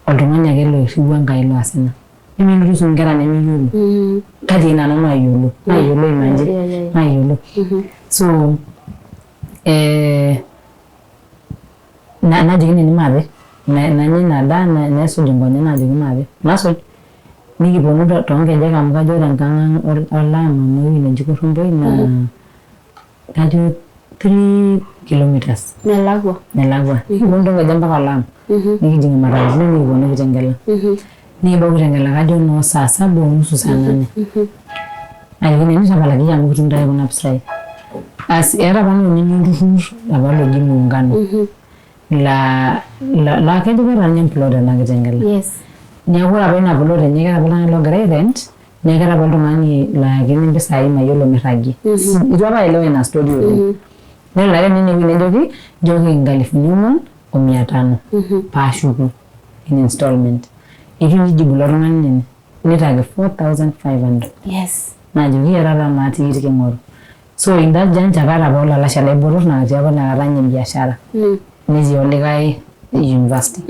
oltung'ani ake loirriwua Enkai loas ina. Nemelotu sii inkera nemeyiolo. Kake ina nanu nayiolo. Nayiolo imagine. Nayiolo. So najoki nini maape nanya ina daa naisuj inkonyek najoki maape. Nasuj nikiponu toonkejek amu kajo ore enkang ang olaam amu ewueji neji Korumboi naa kajo 3 kilometers. Melakua. Melakua. Nikiponu toonkejek mpaka Olaam. Nikijing imatatuni nikiponu Kitengela. Nikibau Kitengela kajo noo saa saba o nusu, saa 8. Najoki nini tapalaki amu kitum taa kuna pisai. Asi eeta apa nini olturrur apa loji Muungano. La laa kejo keeta ninye emplot tena Kitengela. Neeku ore apa ina plot enye keeta apa oltung'ani logira ai rent, neeku keeta apa oltung'ani loyakini impisai mayiolo mirragie. Itu apa aelewa ina story oleng. Nelo ake ninye inewueji nejoki nchooki 4500 paashuku in installment. Itu ninye ijibu ilo tung'ani nini. Nitaki 4500. Najoki era taa maa tikit king'oru. So in that juncture kaata apa olalashe lai botor naa ketii apa inakata ninye biashara. Netii olikae university.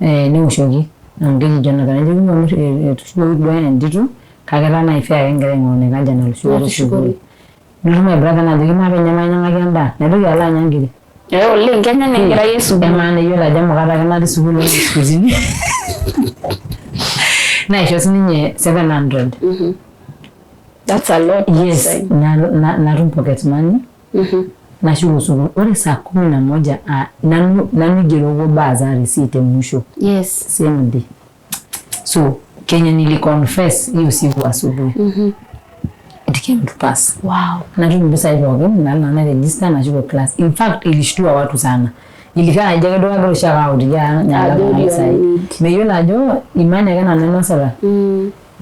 Newoshoki amu keji Jonathan nejoki tushukoki duo entito kake etaa naaji fare ake kigira aing'oru enikaja nalo sukuul. Nelotu my brother najoki maape ninye mainyiang'aki endaa. Naitoki alo anya nkiri. Eh oleng kenya naa enkerai e sukuul. Emaa naa iyiolo ajo emukate ake natii sukuul obiskutini. Naisho sininye 700. That's a lot. Yes, natum pocket money. Nashuko sukuul. Ore saa 11 nanu nanu igeroko bursar receipt e mwisho. Same day. So kenye niliconfess hiyo siku asubuhi. It came to pass. Natum mpisai pookin nalo nanu nairegister nashuko class. In fact ilishtua watu sana. Ilikaa ajo keduo kagira oshiake autiki ang Ajo kuna you pisai. need. Meyiolo ajo imani ake nanu ainosita.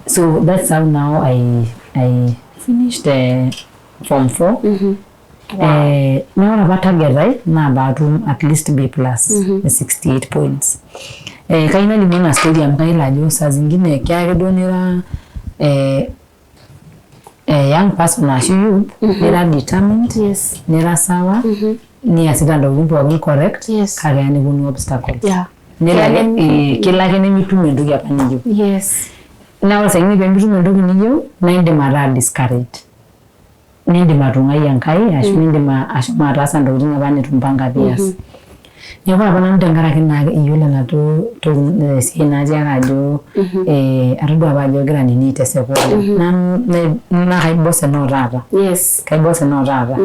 So that's how now I finished form 4. Naa ore apa target ai naa paatum at least B plus, 68 points. Kayieu nalimu ena story amu kayiolo ajo saa zingine keya ake duo nira young person ashu youth, nira determined, nira sawa, niasita ntokitin pookin correct, kake eya neponu obstacles. Nelo ake kelo ake nemitum entoki apa niyieu. Naa ore saa ingine pemitum entoki niyieu naa indim ataa discouraged. Nindim atung'ai Enkai ashu nindim ashomo ataasa ntokitin apa nitu impanga pias. Neeku ore apa nanu tenkaraki naa iyiolo enaduo toki siai natii ake ajo atodua apa ajo egira nini aiteseka oleng. Naa kaiboss ena otaata. Kaiboss ena otaata.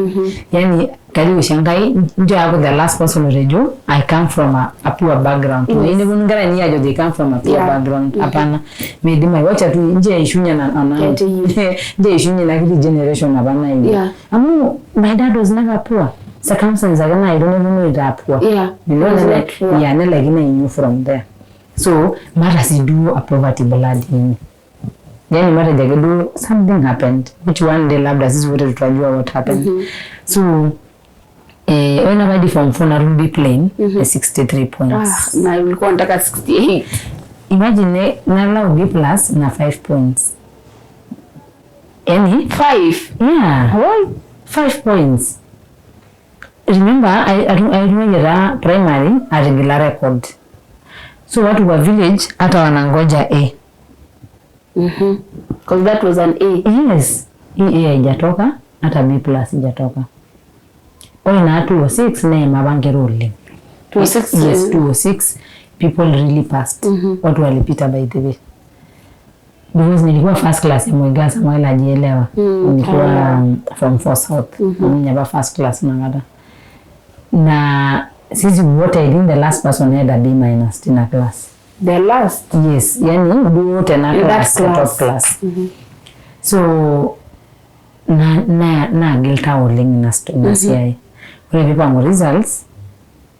Yani kajoki oshi Enkai nchoo aaku the last person otejo I come from a poor background. Meyieu neponu inkera ainei ajo they come from a poor background. Hapana. Meidimayu. Wacha tu nchoo eishunye nchoo eishunye ina kiti generation apa naewuo. Amu my dad was never poor. Circumstances ake naetuo neponu aitaa poor. You know, Was not poor. Yeah, nelaikino ainyu from there. So maata sii duo a poverty blood in me. Yani matejo ake duo something happened which one day labda sisi wote tutajua what happened. So ore apa di form 4 natum B plain, 63 points. Ah, na ulikuwa unataka 68. Imagine nalau B plus na 5 points. Yani 5. Yeah. 5 points. Remember I primary atigila record. So watu wa village hata wanangoja A. Because that was an A. Yes. Hii A haijatoka hata B plus haijatoka. Ore naa 206 neima apa nkera oleng. 206. Yes, 206 people really passed. Watu walipita by the way. Because nilikuwa first class ya Mwigasa Samuel ajielewa. Nilikuwa form 4 South. Mimi apa first class nakata. Na sisi wote, I think the last person had a B minus tina class. The last. Yes, yani wote na In that class, top class. Class. So na na naagil tau oleng ina siai. Ore piipangu results,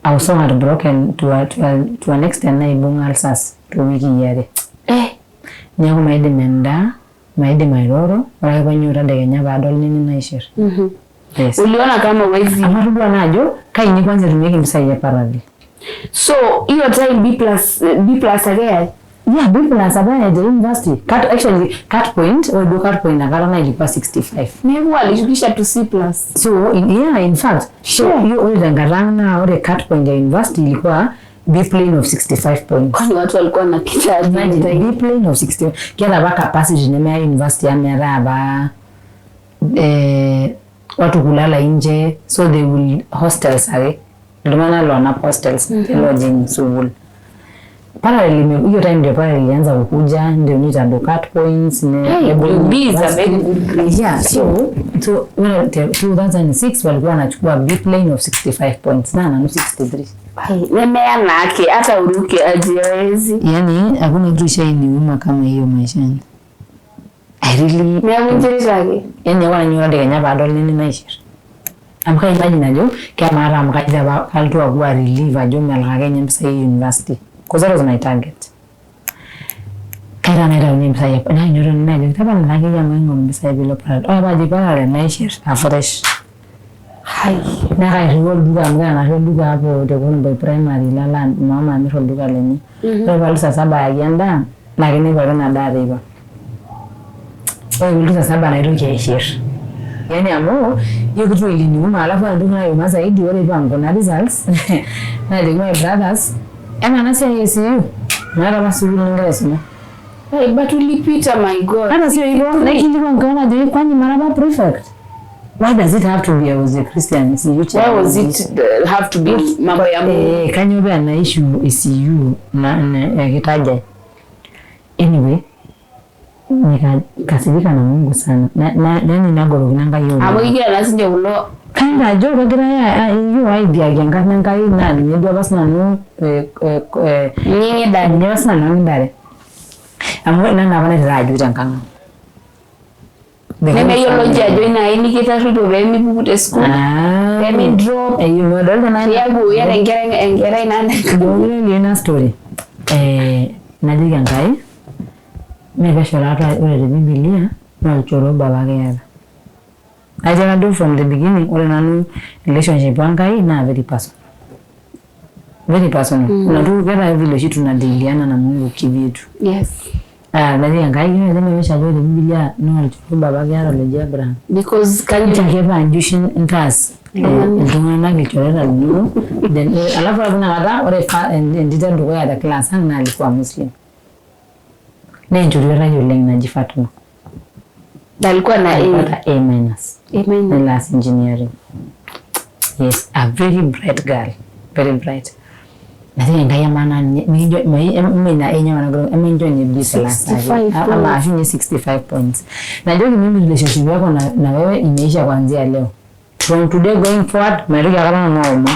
I was so heartbroken to an extent naibung'a ulcers toowikii 2. Neeku maidim endaa, maidim airoro, ore ake painyototo tadekenya paadol nini naishir. Yes. Uliona kama huwezi. Amu atodua naa ajo kaini kwanza etumieki impisai e parallel. So hiyo time B plus, B plus ake yae? Yeah, B plus apa ya university. Cut, actually cut point, ore duo cut point nakata naa ilikuwa 65. Neeku alishukisha to C plus. So in, yeah, in fact, so hiyo ore tenkata ang naa ore cut point ya university ilikuwa B plane of 65 points. Kwani watu walikuwa wanapita aje? Imagine B plane of 60. Kiata apa capacity nemea university amu meetae apa watu kulala nje, so they will hostels ake iltung'anak loonap hostels lojing sukuul. Parallel hiyo time ndio parallel ilianza kukuja, ndio nitado cut points ne Hey, B is a very good grade. Yeah, so well, 2006 walikuwa wanachukua B plane of 65 points na nanu 63. Nemea nake hata uruke aje hawezi. Yani hakuna kitu ishainiuma kama hiyo maishani. I really Neeku inchirita ake. Yani ore ninye tadekenya paadol nene naishir. Amu ka imagine ajo kemaa taa amu kajo apa kalotu aaku a relief ajo melak ake ninye mpisai e university. Cause that was my target. Kaitaa naitaunye mpisai apa nainyototo najoki tapala naa akeyie amu kaing'oru mpisai piilo parallel. Ore paajoki parallel naishir aa fresh. Hai. Naa kairriwaa olduka amu keeta naarri olduka hapo te Konboy primary lalo mama amir olduka lenye. Ore paalotu saa saba ayaki endaa naa kinepu ake ina daa teipa. Ore piilotu saa saba naitoki aishir. Yaani amu hiyo kitu iliniuma, alafu ore entoki naiuma zaidi ore eipangu kuna results najoki my brothers ema ena siai e CU meeta apa sukuul nigira aisuma. Hey, but ulipita, my God. Hata sio hivyo, naikilikuwa nkaona ajoki kwani mara apa prefect? Why does it have to be I was a Christian CU chair? Why was it have to be mambo ya Mungu? Kanyoo paa ena issue e CU na ekitaja. Anyway, nikakasirika na Mungu sana. Na yani nagorokino Enkai Amu oleng. kegira naa sinche kulo Kayiolo ajo kegirai iyiok aidiaki enkarna Enkai naa ninye duo apa sinanu ning'idare. Ninye apa sinanu ang'idare. Amu nanu apa naiteru aju tenkang ang'. Nemeyiolo ninche ajo ina aini kitarruto pee mipuku te sukuul, pee midrop. Adolta naa Piaku iyata enkerai naa Kidogo ina story. Najoki Enkai, mee pesho taa ore te Bibilia naa olchore obo apake iyata. Atiaka duo from the beginning ore nanu relationship o Enkai naa very personal. Very personal. Unajua keeta vile oshi tunadiliana na Mungu kivyetu. Yes. Najoki Enkai ore pesho ajo ore te Bibilia naa olchore obo apake iyata loji Abraham. Because Kanjo ake paa inji oshi intaas iltung'anak ilchoreta linonok. Then alafu ore tina kata ore entito edukuya te class ang naa alikuwa Muslim. Naa enchoruet ai oleng naji Fatma. Alikuwa na A. Alipata A minus. A minus. Nelo aas engineering. Yes, a very bright girl. Very bright. Najoki Enkai amaa naa ninye mme ina A nagoro emincho ninye B plus 65 ama ashu ninye 65 points. Najoki mimi relationship yako na wewe imeisha kuanzia leo. From today going forward maitoki aikata nanu aoma.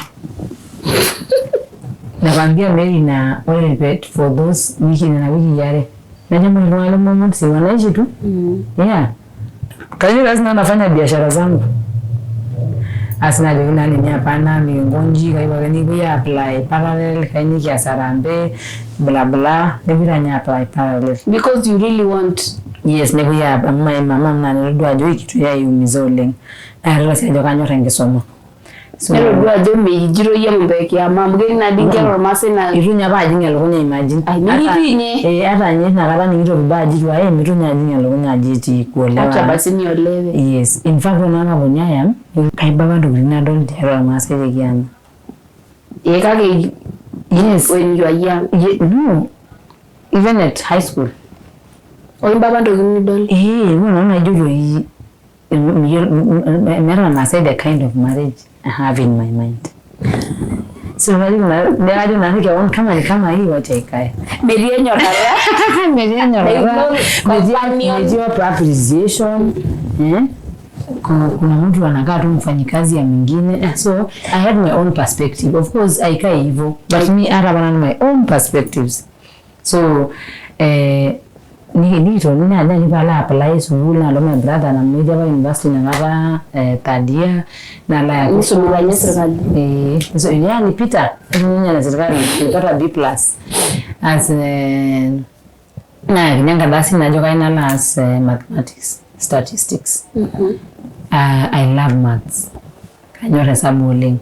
Nakwambia Mary na ore for those wiki nena wiki are. Najo mbona iltung'anak lemomon si wanaishi tu. Yeah. Kazi kazi na nafanya biashara zangu. Asi najoki naa ninye hapana mikingonji kayieu ake nikipuoi apply parallel kayieu nikias harambee bla bla nepuoi taa ninye apply parallel. Because you really want. Yes, nepuoi amu mama naa netodua ajo kitu yaiumiza oleng. Naa ketodua sii ajo kanyor enkisuma. So Netodua ajo meijito iyie mambo ya kiama amu ketii naa dii inkera ormaasai naa Itu ninye apa ajing elukunya imagine. Ai, mikitii ninye. Hata ninye inakata nikitoki baa aji itu ae mitu ninye ajing elukunya aji etii kuolewa. Acha basi niolewe. Yes. In fact ore naa naponi ayam kaiba apa ntokitin nadol tiatua irmaasai te kiama. Kake Yes. when you are young. No. Even at high school. Oimba apa ntokitin nidol. Ore nanu naijo doi meeta irmaasai the kind of marriage I have in my mind. So kajo naa keon kama ni kama hii wacha ikae. Metii enyorrata. Metii enyorrata. Companion. Metii appreciation. Kuna mtu anakaa tu mfanyikazi ya mwingine. So I had my own perspective. Of course haikai hivyo. But me hata bana my own perspectives. So nikitoni naaji nipalo apply sukuul nalo my brother nanu etii apa university inakata third year nalo ayaki Nisumita ninye serkali. So yeye alipita ninye na serikali alipata B plus. As nayakini enkardasi najo kayieu nalo aas mathematics statistics. I love maths. Kanyor hesabu oleng.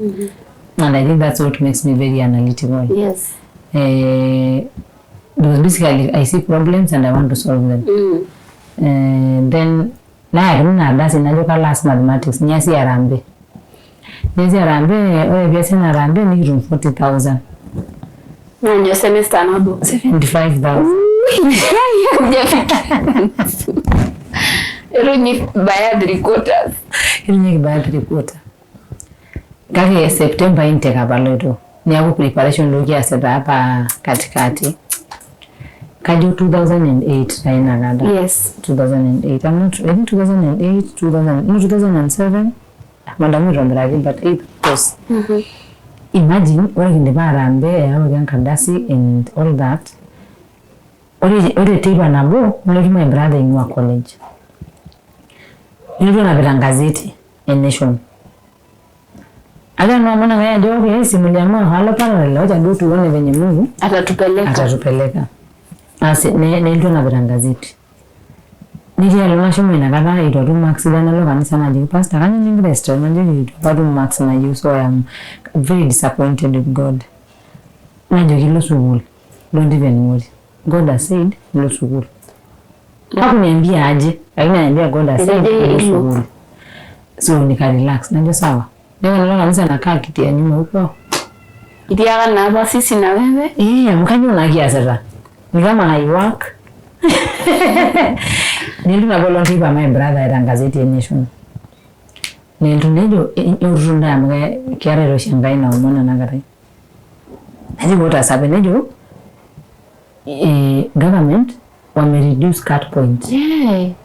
And I think that's what makes me very analytical. Yes. Because basically I see problems and I want to solve them. Then nayakini ina ardasi najo kalo aas mathematics niasi harambee. Niasi harambee, ore piasi ina harambee nikitum 40,000. Naa semester nabo. 75,000. Hujafika. Eton ibaya 3/4. Eton kibaya 3/4. Kake September intake apa aloito. Niaku preparation duo kiasita apa katikati. Kajo 2008 taa inakata. Yes. 2008. I'm not, I think 2008, 2000, no, 2007. Madamu aitobiraki, but 8 course. Imagine, ore kindipa harambee eyawaki enkardasi and all that. Ore teipa nabo, nelotu my brother ing'ua college. Nelotu enapita engazeti e Nation. Ajo nanu aomon Enkai ajo okay, si mliamua halo parallel, wacha duo tuone venye Mungu atatupeleka. Atatupeleka. Asi nelotu enapita engazeti. Netii alo nashomo inakata eitu atum marks sidan nalo kanisa najoki pastor kanyoo nikigira ai stress, najoki eitu apa atum marks nayieu, so I am very disappointed with God. Najoki ilo sukuul, don't even worry. God has said ilo sukuul. Hakuniambia aje, lakini ananiambia God has said ilo sukuul. So nika relax, najo sawa. Niko nalo kanisa nakaa kiti ya nyuma huko. Itiaka naa apa sisi na wewe? Eh, amu kanyoo naa kiasita. Ni kama I work. Nelotu nabo olong teipa my brother eeta engazeti e Nation. Nelotu nejo nyototo ntae amu keetae oshi Enkai naomon enakata. Najoki what has happened? Nejo government wame reduce cut point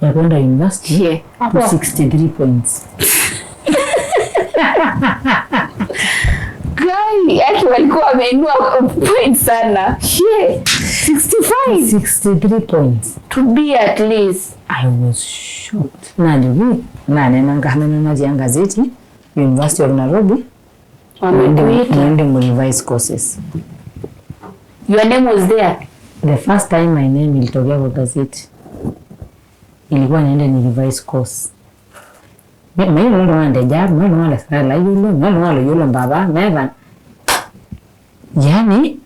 ya kwenda university to 63 points. Guy, yaki walikuwa wameinua point sana. Yeah. 65. 63 points. To be at least. I was shocked. Najoki, naa nena nkarna natii engazeti, University of Nairobi. Wamekuita. Mwende mu revise courses. Your name was there? The first time my name ilitokea kwa gazeti, ilikuwa niende ni revise course. Mayiolo oltung'ani tejo, mayiolo oltung'ani le serkali layiolo, mayiolo oltung'ani loyiolo mpapa, meeta. Yani,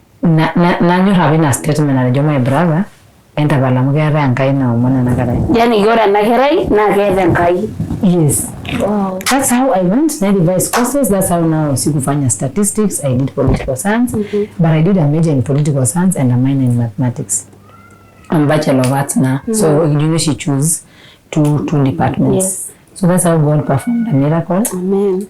nanyor apa ina statement natejo my brother, entapal amu keetae Enkai naomon ena kerai. Yani ore ena kerai naa keeta Enkai. Yes. Wow. That's how I went, I revised courses. That's how now sikufanya statistics. I did political science, but I did a major in political science and a minor in mathematics. I'm Bachelor of Arts now. So you she choose two departments. Yes. So that's how God performed a miracle. Amen.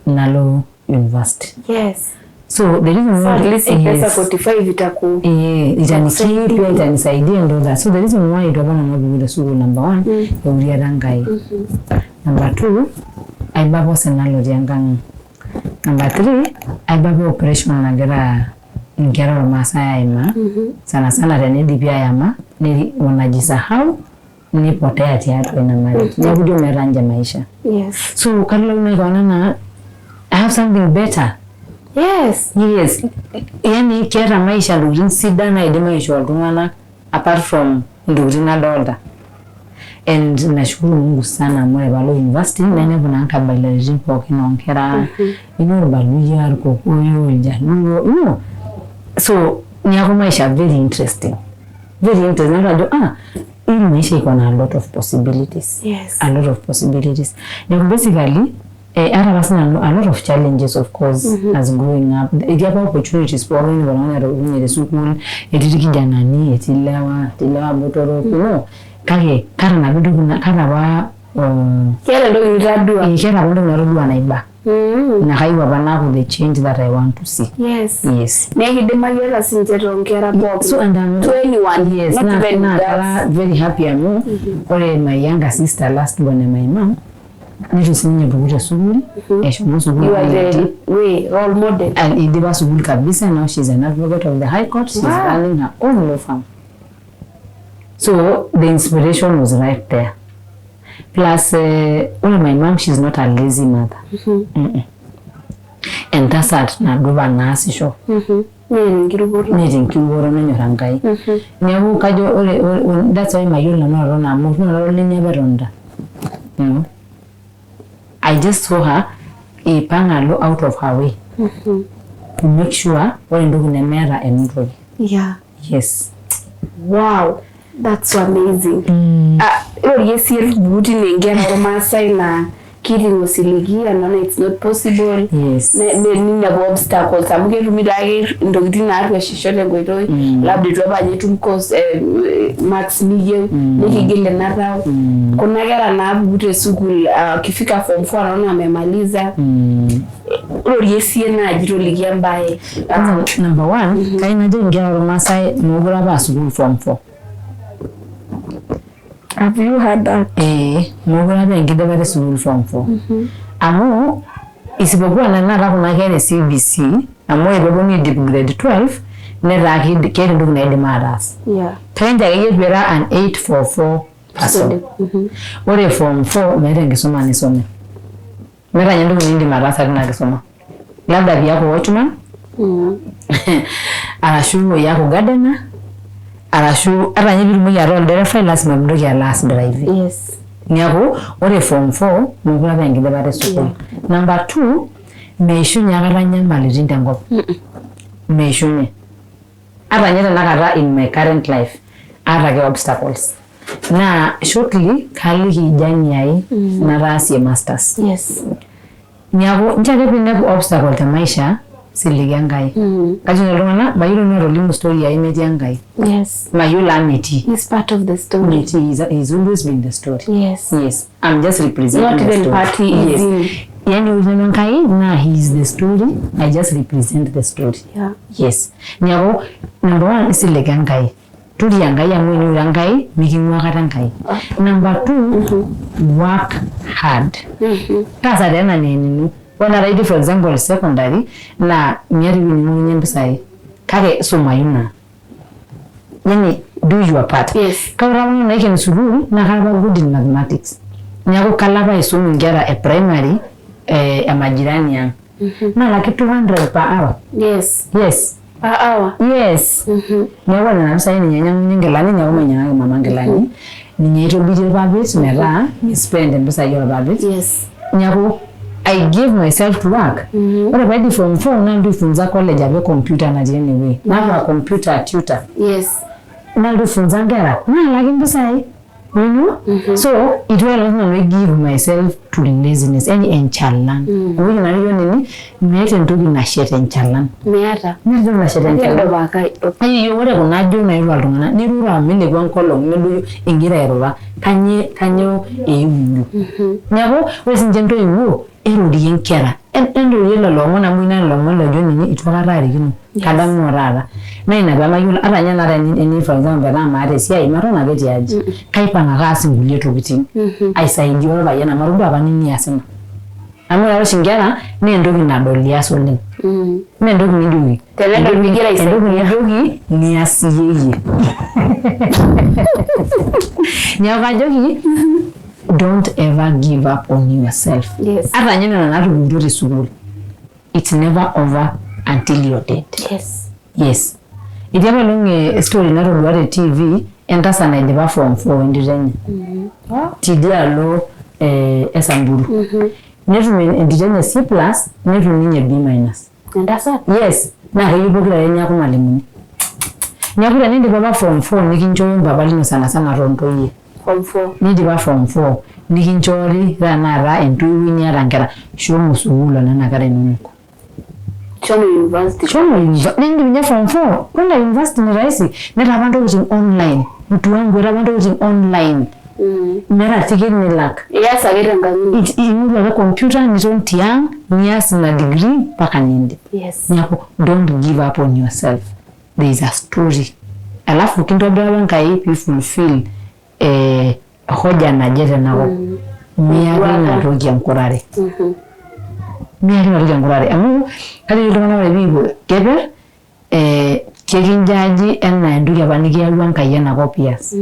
Nalo University. Yes. So the reason So at why least pesa 45 itaku itanisaidia itanisaidia ndo that. So the reason why itu apa nanu sukuul, number one, euriata Enkai. Number two, aiba apa osina lotii enkang. Number three, aiba apa operation nagira inkera ormaasai aimaa. Sana sana teneidipi ayama, wanajisahau, nipotea tiatua ina marriage. Neeku ijo meeta ninche maisha. Yes. So kalo nikaona na I have something better. Yes. Yes. Yani keeta maisha ntokitin sidan naidim aishoo iltung'anak apart from ntokitin nadolta. And nashukuru Mungu sana amu ore paalo university nainepu naa nkabilaritin pookin oonkera, irbaluyia, irkokoyo, iljaluo, you know. So niaku maisha very interesting. Very interesting. Neeku ajo hii maisha iko na a lot of possibilities. Yes. A lot of possibilities. Neeku basically ata apa sinanu a lot of challenges, of course, as growing up. Etii apa opportunities pookin oltung'ani atokunye te sukuul, etii irkijanani, etii lewa botorok, you know. Kake kaata nabo entoki kaata apa Keeta entoki nitadua. Keeta apa entoki natodua naiba. Na kayieu apa naaku the change that I want to see. Yes. Yes. Neeku kidimayu ata sinche toonkera pookin. So and I'm To anyone, yes, not na, even na girls. kara very happy amu ore my younger sister, last born my mom, nitu sininye epuku te sukuul, eshomo sukuul You are IIT. the way role model. And idipa sukuul kabisa. Now she's an advocate of the High Court. She's running her own law firm. So the inspiration was right there. Plus, well, my mom, she's not a lazy mother. Entasat nadupa naasisho. Neeta enkirukoto. Neeta enkirukoto nenyor Enkai. Neeku kajo ore that's why mayiolo nanu atotona amu ore ninye apa etonita. I just saw her eipang alo out of her way to make sure ore entoki nemeeta enotoki. Yes. Wow. That's so amazing. Ah, irorie sii etupuku tine inkera ormaasai naa Kiiting osiligi anaona it's not possible. Yes. Ninepu obstacles amu ketumi taake intokitin naarrueshisho tenkoitoi, labda itu apa ninye itum course marks niyieu, nikigil ina tau. Kuna kera naapuku te sukuul akifika form 4 anaona amemaliza. Rorie siye naaji, toliki embae. Kwanza number one, kayieu najoki inkera ormaasai meekure apa aa sukuul form 4. Have you heard that? Eh, meekure apa enkidipata e sukuul form 4. Amu isipokuwa tenakata kuna kera e CBC, amu ore peeponu aidip grade 12 netaa keeta entoki naidim ataas. Kake nchoo akeyie piira an 844 person. Ore form 4 meeta enkisuma nisome. Meeta ninye entoki nindim ataasa tina kisuma. Labda piaku watchman, arashu iyaku gardener, arashu ata ninye piitumoki ataa olderefai lazima pintoki alo aas driving. Niaku ore form 4 meekure apa enkidipata e sukuul. Number 2, meishunye akata nyamalitin tenkop. Meishunye. Ata ninye tenakata in my current life aata ake obstacles. Naa shortly kaliki journey ai nataasie masters. Niaku nchoo ake piinepu obstacle te maisha siligi Enkai. Kajoki iltung'anak mayiolo nanu atolimu story ai metii Enkai. Mayiolo amu metii. He's part of the story. Metii. He's always been the story. Yes. I'm just representing Not the even story. part, he is Yes. in. Yani ore nanu Enkai naa he is the story. I just represent the story. Yes. Niaku number 1 isiligi Enkai. Turia Enkai amu eniure Enkai miking'ua akata Enkai. Number 2, work hard. Taasa taa ena naa enino. Ore taata itii for example secondary naa miata ewueji ning'orunye impisai. Kake sumayu naa. Yani do your part. Kake ore apa nanu naiken sukuul naa kara apa good in mathematics. Niaku kalo apa aisum inkera e primary e majirani ang. Nalaki 200 per hour. Yes. Per hour. Yes. Niaku ore nena pisai ninye ainyang'unye nkilani niaku mainyang'aki mama nkilani. Ninye aitobirie irpapit metaa mispend impisai orpapit. Niaku I give myself to work. Ore paidip form 4 nalotu aifunza college apa e computer natii enewueji. Naaku a computer tutor. Nalotu aifunza nkera naalaki impisai. You know? So itu aiolong nanu I give myself to laziness. Yani enchalan. Ewueji najo nini meeta entoki nashet enchalan. Miata. Meeta entoki nashet enchalan. Kedo Ayo, ore kuna ajo nairura iltung'anak nirura milepu enkolong nedoyio ingira airura kanyoo eewuo. Neeku ore sininche intoiwuo erorie inkera, entorie lelo omon amu ina lelo omon loojo ninye itu aikata arikino kadamu taata. Naa ina peemayiolo ata ninye tenakata eni for example metaa maata esiai maton ake tiaji. Kaipang ake aas inkulie tokitin aisaidia orpayian amu atodua apa ninye easina. Amu ore oshi inkera naa entoki nadol ias oleng. Mee entoki nijoki. Tenedol migira aisaidia. Entoki nijoki nias iyie. Neeku kajoki don't ever give up on yourself. Ata ninye nena naatupukutuo te sukuul. It's never over until you're dead. Yes. Etii apa olong story natodua te TV entasat naidipa form 4 wentito enye. Tidialo e Samburu. Netum entito enye C plus netum ninye B minus. Entasat? Yes. Naa keyieu pokira are neeku malimuni. Neeku tenindip apa form 4 nikinchooyo mpapa lino sana sana toontoyie. Form 4. Nindipa form 4 nikinchoori tenakata entoiwuoi niata nkera shomo sukuul onena kera inonok. Shomo university. Shomo university. Nindip ninye form 4 kwenda university ni rahisi. Netaa apa ntokitin online. Mtu wangu etaa apa ntokitin online. Meeta ticket nilak. Ias ake tenkang ino. Ing'oru ake computer niton tiang nias ina degree mpaka nindip. Neeku don't give up on yourself. There is a story. Alafu kintobira apa Enkai pee fulfill hoja naje tenakop. Miyaki ina toki enkurare. Miyaki ina toki enkurare. Amu kajoki iltung'anak ore piipuo keper kekinjaaji enaa entoki apa nikiyawua Enkai enakop pias.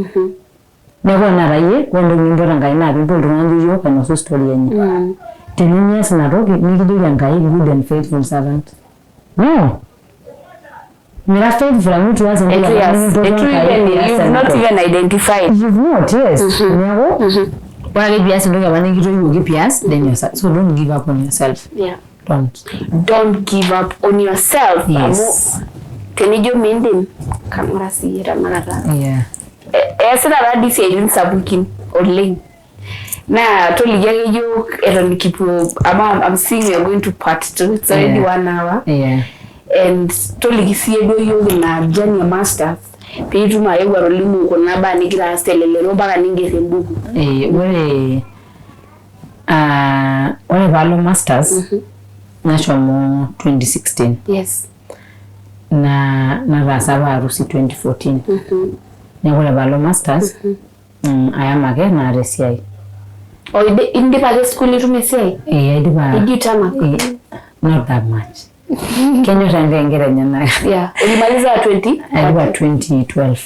Neeku ore tenakata iyie ore entoki nikimpot Enkai naa piimpot iltung'anak lijo iyiook ainosu story enye. Tenimias ina toki nikijoki Enkai good and faithful servant. No. Mira faithful amu itu ias entoki apa nikimpotuo Enkai pias You've not enakop. even identified. You've not, yes. Neeku ore ake pias entoki apa nikitoiwuoki pias then you're so don't give up on yourself. Don't. Don't give up on yourself. Yes. Amu tenijo miindim kang'ura siiyie tenakata. Yeah. Eesita taa dii isiaitin sapukin oleng. Naa toliki ake yiok eton kipuo amu I'm seeing we are going to part 2. It's already 1 hour. And toliki siiyie duo yiok ina journey e masters piitum ayeu atolimu kuna baa nigira aas telelero mpaka ninger embuku. Ore ore paalo masters nashomo 2016. Yes. Na nataasa apa harusi 2014. Neeku ore paalo masters ayama ake naata esiai. Oh, indipa ake school itum esiai? Aidipa. Did you turn up? Not that much. Kenyor Enkai inkera enyenak. Yeah. Ulimaliza 20? Aidipa 2012.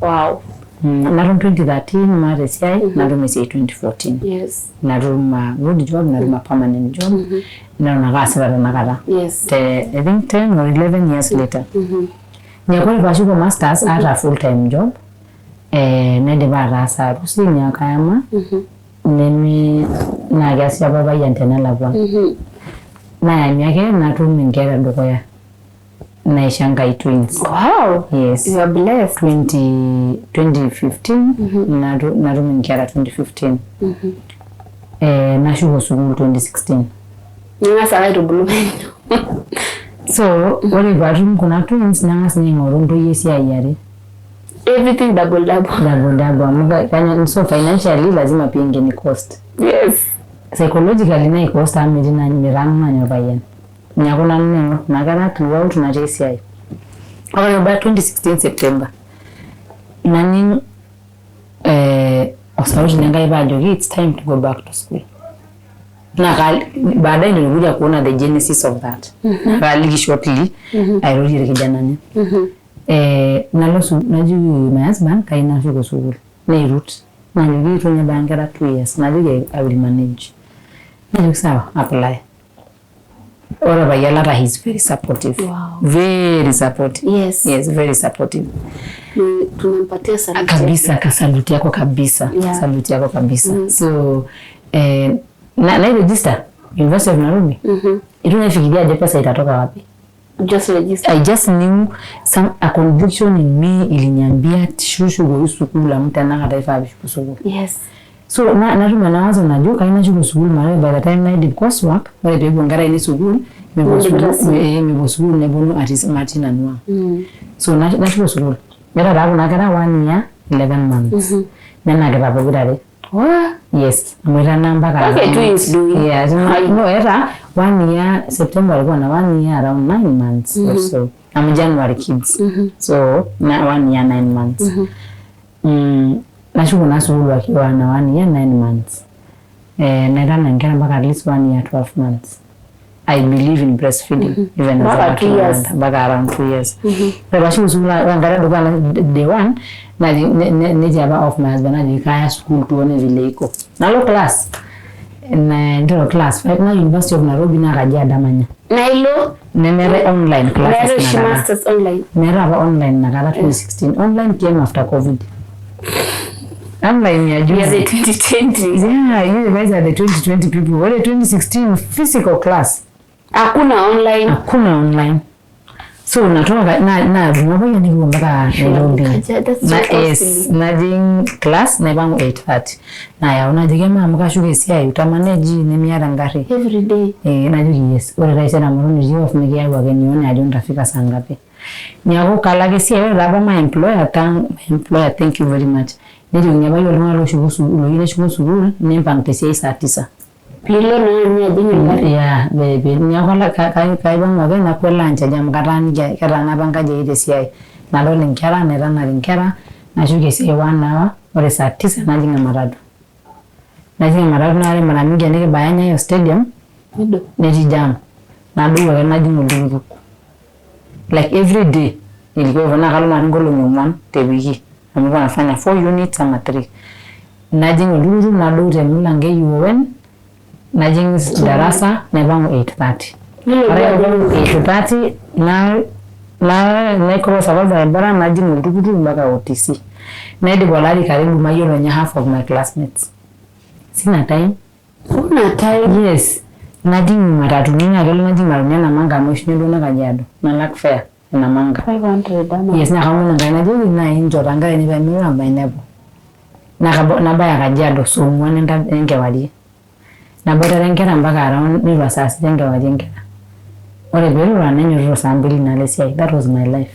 Wow. Natum 2013 maata esiai, natum esiai 2014. Yes. Natum a good job, natum a permanent job. Neton ake aasita tenakata. Yes. I think 10 or 11 years later. Neeku ore paashuko masters aata full time job. Naidipa ataasa harusi neeku kayama. Nemi naa keasisho apa payian tenelakua. Nayami ake natum inkera edukuya. Naisho Enkai twins. Wow. Yes. You are blessed. 2015 natum inkera 2015. Nashuko sukuul 2016. Ning'as ake aitubulu penyo. So ore paatum kuna twins nang'as ninye aing'oru ntoyie esiai are. Everything double double. Double double amu so financially lazima pia ingeni cost. Yes. Psychologically naa cost amu metii naa mitaanu nanya orpayian. Neeku nanu naing'or kuna kera throughout natii esiai. Ore ba 2016 September naning osauti lenkai paajoki it's time to go back to school. Na baadaye nilikuja kuona the genesis of that. Kaaliki shortly airorie irkijanani. Nalo najoki my husband kayieu nashuko sukuul. Neirut. Najoki eitu ninye ebaya nkera 2 years. Najoki I will manage. Najoki sawa apply. Ore payian lata he is very supportive. Wow. Very supportive. Yes. Yes, very supportive. Tunampatia salute. Kabisa, kasaluti yako kabisa. Yeah. Saluti yako kabisa. So na register University of Nairobi. Itu nafikiria aje pesa itatoka wapi? Just register. I just knew some a conviction in me iliniambia shushu go sukuul amu tenakata ifaa pishuku sukuul. Yes. So natuma nawazo najo kayieu nashuko sukuul mara by the time naidip coursework ore peepuo nkera ainei sukuul mepuo sukuul neponu matii nanu ang. So nashuko sukuul. Eeta taa kuna kera 1 year 11 months. Nenakita pokirare. Yes. Amu etanaa mpaka Okay, twins doing. Yeah, no, era 1 year September alikuwa na 1 year around 9 months or so. I'm January kids. So na 1 year 9 months. Nashuko na sukuul wakiwa na 1 year 9 months. Naitana nkera mpaka at least 1 year 12 months. I believe in breastfeeding even as Mpaka 2 years. Mpaka around 2 years. Ore pashuko sukuul enkata edukuya day 1 netii apa off my husband najoki kaya sukuul tuone vile iko. Nalo class. Niteru class 5 na University of Nairobi naa Kajiado amanya. Na ilo Nemeetae online classes meetae oshi inakata. masters online. Meetae apa online inakata 2016. Online came after COVID. Online ya We are juzi. the 2020. Yeah, you guys are the 2020 people. Ore 2016 physical class. Hakuna online. Hakuna online. So natoka na tunakuja nikiwa mpaka Nairobi. That's so Na yes, costly. najing class naipangu 8:30. Na yaona ajoki amaa kashuko esiai utamanage nemiata engarri. Every day. Najoki yes. Ore taisere amu eton etii off mikiyau ake nione ajo ntafika saa ngapi. Neeku kalo ake esiai ore taa apa my employer thank you very much. Nejokini apa yiolo oltung'ani loshuko sukuul loyieu neshuko sukuul nimpang tesiai saa 9. Piilo naa ninye ajing engari. Yeah, neeku kaipang'u ake nakwet lunch ajo amu ketaana apa enkaji ai tesiai. Nadol inkera, naitanak inkera, nashuko esiai 1 hour, ore saa 9 najing ematatu. Najing ematatu naa ore mara mingi tenikibaya Nyayo Stadium, netii jam. Naduo ake najing oltukutuk. Like every day ilikuwa hivyo, naa kalo nanu nkolong'i 4 te wiki. Amu nilikuwa nafanya 4 units ama 3. Najing oltukutuk nadou te mulango e UoN, najing darasa naipang'u 8:30. Ore aipang'u 8:30 na cross apa orbaribara najing oltukutuk mpaka OTC. Naidip olari karibu mayiolo ninye half of my classmates. Sina time. Huna time. Yes. Najing matatuni naa kelo najing matatuni Namanga amu eishunye duo Kajiado. Nalak fare Namanga. 500 ama. Yes, naa kaomon Enkai najoki naa incho tenkaraki pemelo amainepu. Nabaya Kajiado saa ong'uan enkewarie. Naboitare nkera mpaka around nirua saa sita enkewarie nkera. Ore peirura nainyototo saa mbili nalo esiai. That was my life.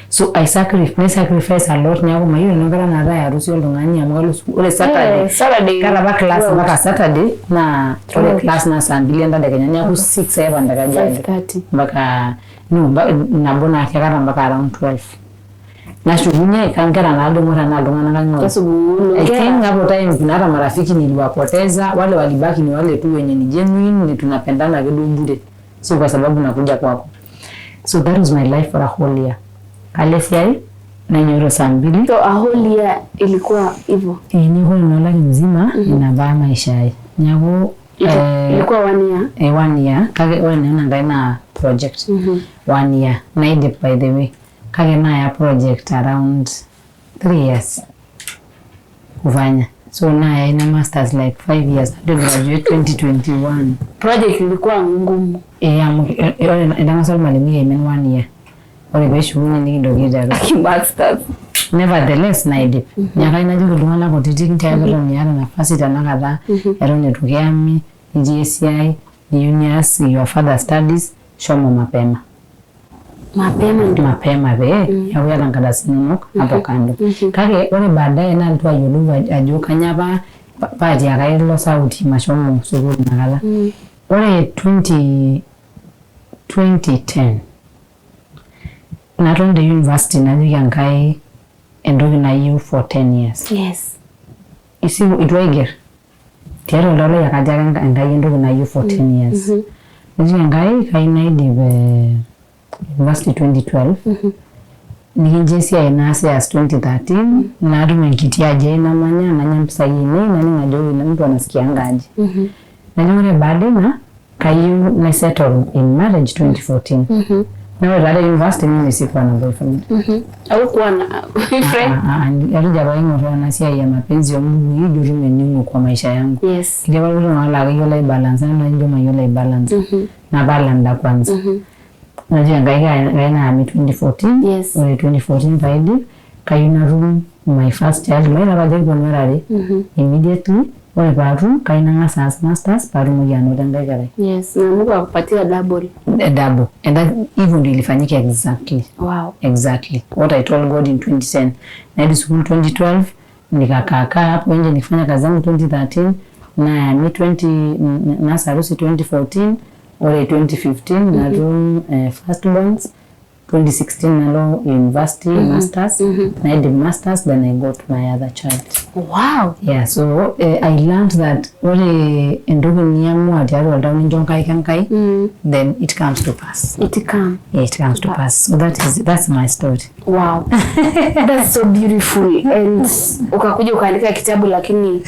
So I sacrifice, sacrifice a lot neeku mayieu nanu enkata naatae harusi oltung'ani amu kalo sukuul. Ore Saturday, Eh, Saturday. kaata apa class mpaka Saturday naa ore class naa saa mbili entadekenya neeku 6 aipang te Kajiado. 5:30. Mpaka no nabo naake kaata mpaka around 12. Nashukunye ka nkera naadumu tenaa iltung'anak aing'oru. Kesubunu I think nkera. hapo time kuna hata marafiki niliwapoteza, wale walibaki ni wale tu wenye ni genuine, ni tunapendana kidu bure, sio kwa sababu nakuja kwako. So that was my life for a whole year. Kalo esiai nainyototo saa mbili. So a whole year ilikuwa hivyo. Eh, neeku ore olari mzima inabaa maisha ai. Neeku Ilikuwa one year. One year kake ore naa ena nkae naa project. 1 year naidip by the way, kake naaya project around 3 years kufanya, so naaya ina masters like 5 years to graduate 2021. Project ilikuwa ngumu. Eh, amu ore etang'asa ormalimui aimin 1 year, ore peeshukunye nikintoki aiteru. Masters. Nevertheless naidip. Neeku kayieu najoki iltung'anak kutitik nchoo ake eton iyata nafasi tenakata eton eitu kiyami nitii esiai niyieu nias your further studies, shomo mapema. Mapema ndio. Mapema pee eeku iyata nkardasini inonok hapo kando. Kake ore baadaye nalotu ayiolou ajo kainyoo apa paatiaka ilo sauti mashomo sukuul inakata. Ore 2010 naton te university najoki Enkai entoki nayieu for 10 years. Isipu itu aiger tiatua oltau lai ake atiaka Enkai entoki nayieu for 10 years. Najoki Enkai kayieu naidip university 2012 nikincho esiai naas as 2013 natum enkiti aji ai namanya nanya mpisai ainei naning ajo mtu anasikianga aje. Najo ore baada ina kayieu nai settle in marriage 2014. Na ore taa te university mimi sikuwa na boyfriend. Haukuwa na boyfriend? Atejo apa aing'or ena siai ya mapenzi ombukui ijo tum ening'o kwa maisha yangu. Ketii apa irkuti tung'anak laa keyiolo aibalansa naa ijo mayiolo aibalansa. Napal enda kwanza. Najoki Enkai kayieu naami 2014. Ore 2014 paidip kayieu natum my first child. Mayiolo apa ajo kiponu era are. Immediately ore paatum kayieu nang'as aas masters paatumoki anoto enkae kerai. Yes, na Mungu akupatia double. Double. And that hivyo ndio ilifanyika exactly. Wow. Exactly. What I told God in 2010. Naidi school 2012 nikakaakaa hapo nje nikifanya kazi zangu 2013 na mi 20 nasa harusi 2014 ore 2015 natum first borns 2016 nalo university masters naidip masters, then I got my other child. Wow. Yeah, so I learned that ore entoki niamua tiatua oltau nincho Enkai Enkai, then it comes to pass. It come. Yeah, it comes to pass. So that's my story. Wow. That's so beautiful. And ukakuja ukaandika kitabu, lakini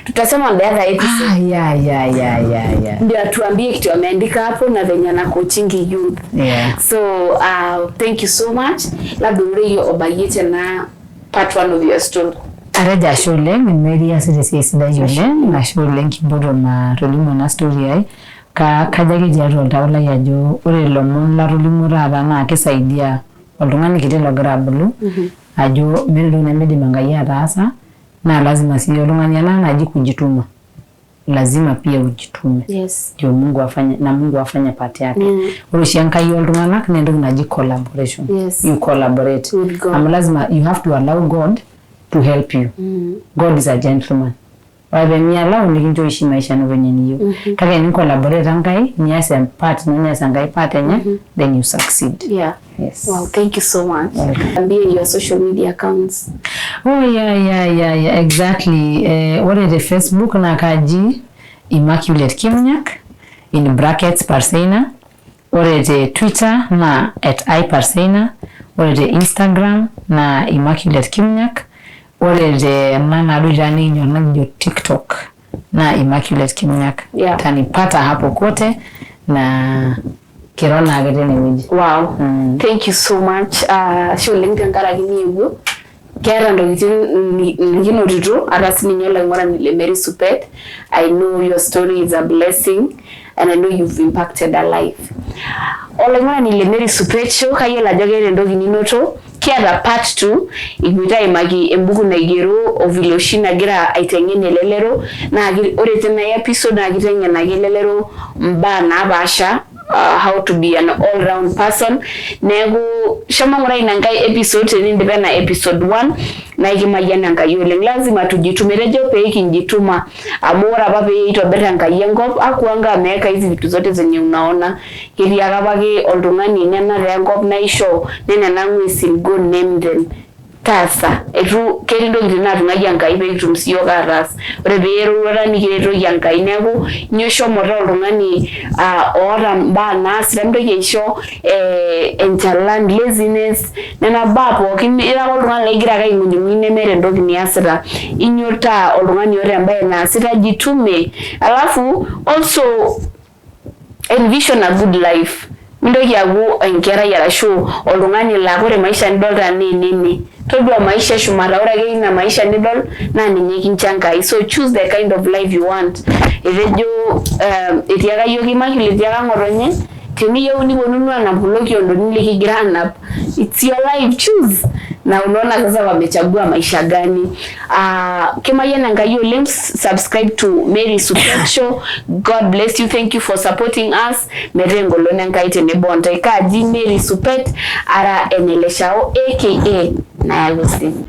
tutasema on the other episode. Yeah. Ndio atuambie kitu ameandika hapo na venye ana coaching youth. So thank you so much. Labda ureyo obayiete na part 1 of your story. Atejo ashe oleng, Mary iasita esiai sidai oleng, ashe oleng kimpoto matolimu ena story ai. Kajo ake tiatua oltau lai ajo ore ilomon latolimuo taata naa kisaidia oltung'ani kiti logira abulu ajo meeta entoki nemeidim Enkai ataasa naa lazima sii oltung'ani ena naji kujituma. Lazima pia ujitume. Ndio Mungu afanye, na Mungu afanye part yake. Ore oshi Enkai oltung'anak naa entoki naji collaboration. You collaborate. With God. Amu lazima you have to allow God to help you. God is a gentleman. Ore pee miallow nikincho ishi maisha ino venye niyieu. Kake ni collaborate Enkai, nias part ino, nias Enkai part enye, then you succeed. Yes. Wow, thank you so much. Welcome. Ambie your social media accounts. Oh yeah, exactly. Ore te Facebook naa kaji Immaculate Kimunyak in brackets Parseina. Ore te Twitter naa @iParseina. Ore te Instagram naa Immaculate Kimunyak. Ore te ena naduo taa nikinyor nakijo TikTok naa Immaculate Kimunyak. Utanipata hapo kote na kiro naake tinewueji. Wow. Thank you so much. Ashe oleng tenkaraki niewuo. Keeta ntokitin nikinotito ata sininye olaing'urani le Mary Supet. I know your story is a blessing and I know you've impacted a life. Olaing'urani le Mary Supet Show, kayiolo ajo keeta entoki ninoto. Kiata part 2 ikipoito aimaki embuku naigero o vile oshi nagira aiteng'en elelero naa ore tina episode naa kiteng'en ake elelero imbaa napaasha how to be an all round person. Neeku shomo ng'urai ina nkae episode tenindip ena episode 1 naa ekimayian Enkai oleng. Lazima tujitume, etejo pee kinjituma amu ore apa pee eitobir Enkai enkop hakuanga ameweka hizi vitu zote zenye unaona. Ketii ake apake oltung'ani nena taa enkop naishoo nenena ng'uesin go name them. Taasa. Eitu ketii ntokitin naatung'uayie Enkai pee kitum siyiok ataas. Ore pee iya eroruata nikiretoki Enkai. Neeku inyio shomo taa oltung'ani oota imbaa naasita mintoki aisho enchalan, laziness nena baa pookin ira ake oltung'ani laigira ake aing'unying'uny nemeeta entoki niasita. Inyio taa oltung'ani oota embae naasita jitume. Alafu also envision a good life. Mintoki aaku enkerai arashu oltung'ani laa ore maisha nidolta naa enene. Todua maisha eshumata, ore ake ina maisha nidol naa ninye kincho Enkai. So choose the kind of life you want. Etejo etiaka yiok Immaculate etiaka ng'otonye teniyieu niponunu anap kulo kiondoni likigira anap, it's your life, choose. Na unaona sasa wamechagua maisha gani. Kimayian Enkai oleng. Subscribe to Mary Supet Show. God bless you. Thank you for supporting us. Metaa engolon Enkai tenebo ontae. Kaaji Mary Supet ara eneleshao aka Nayau Osim.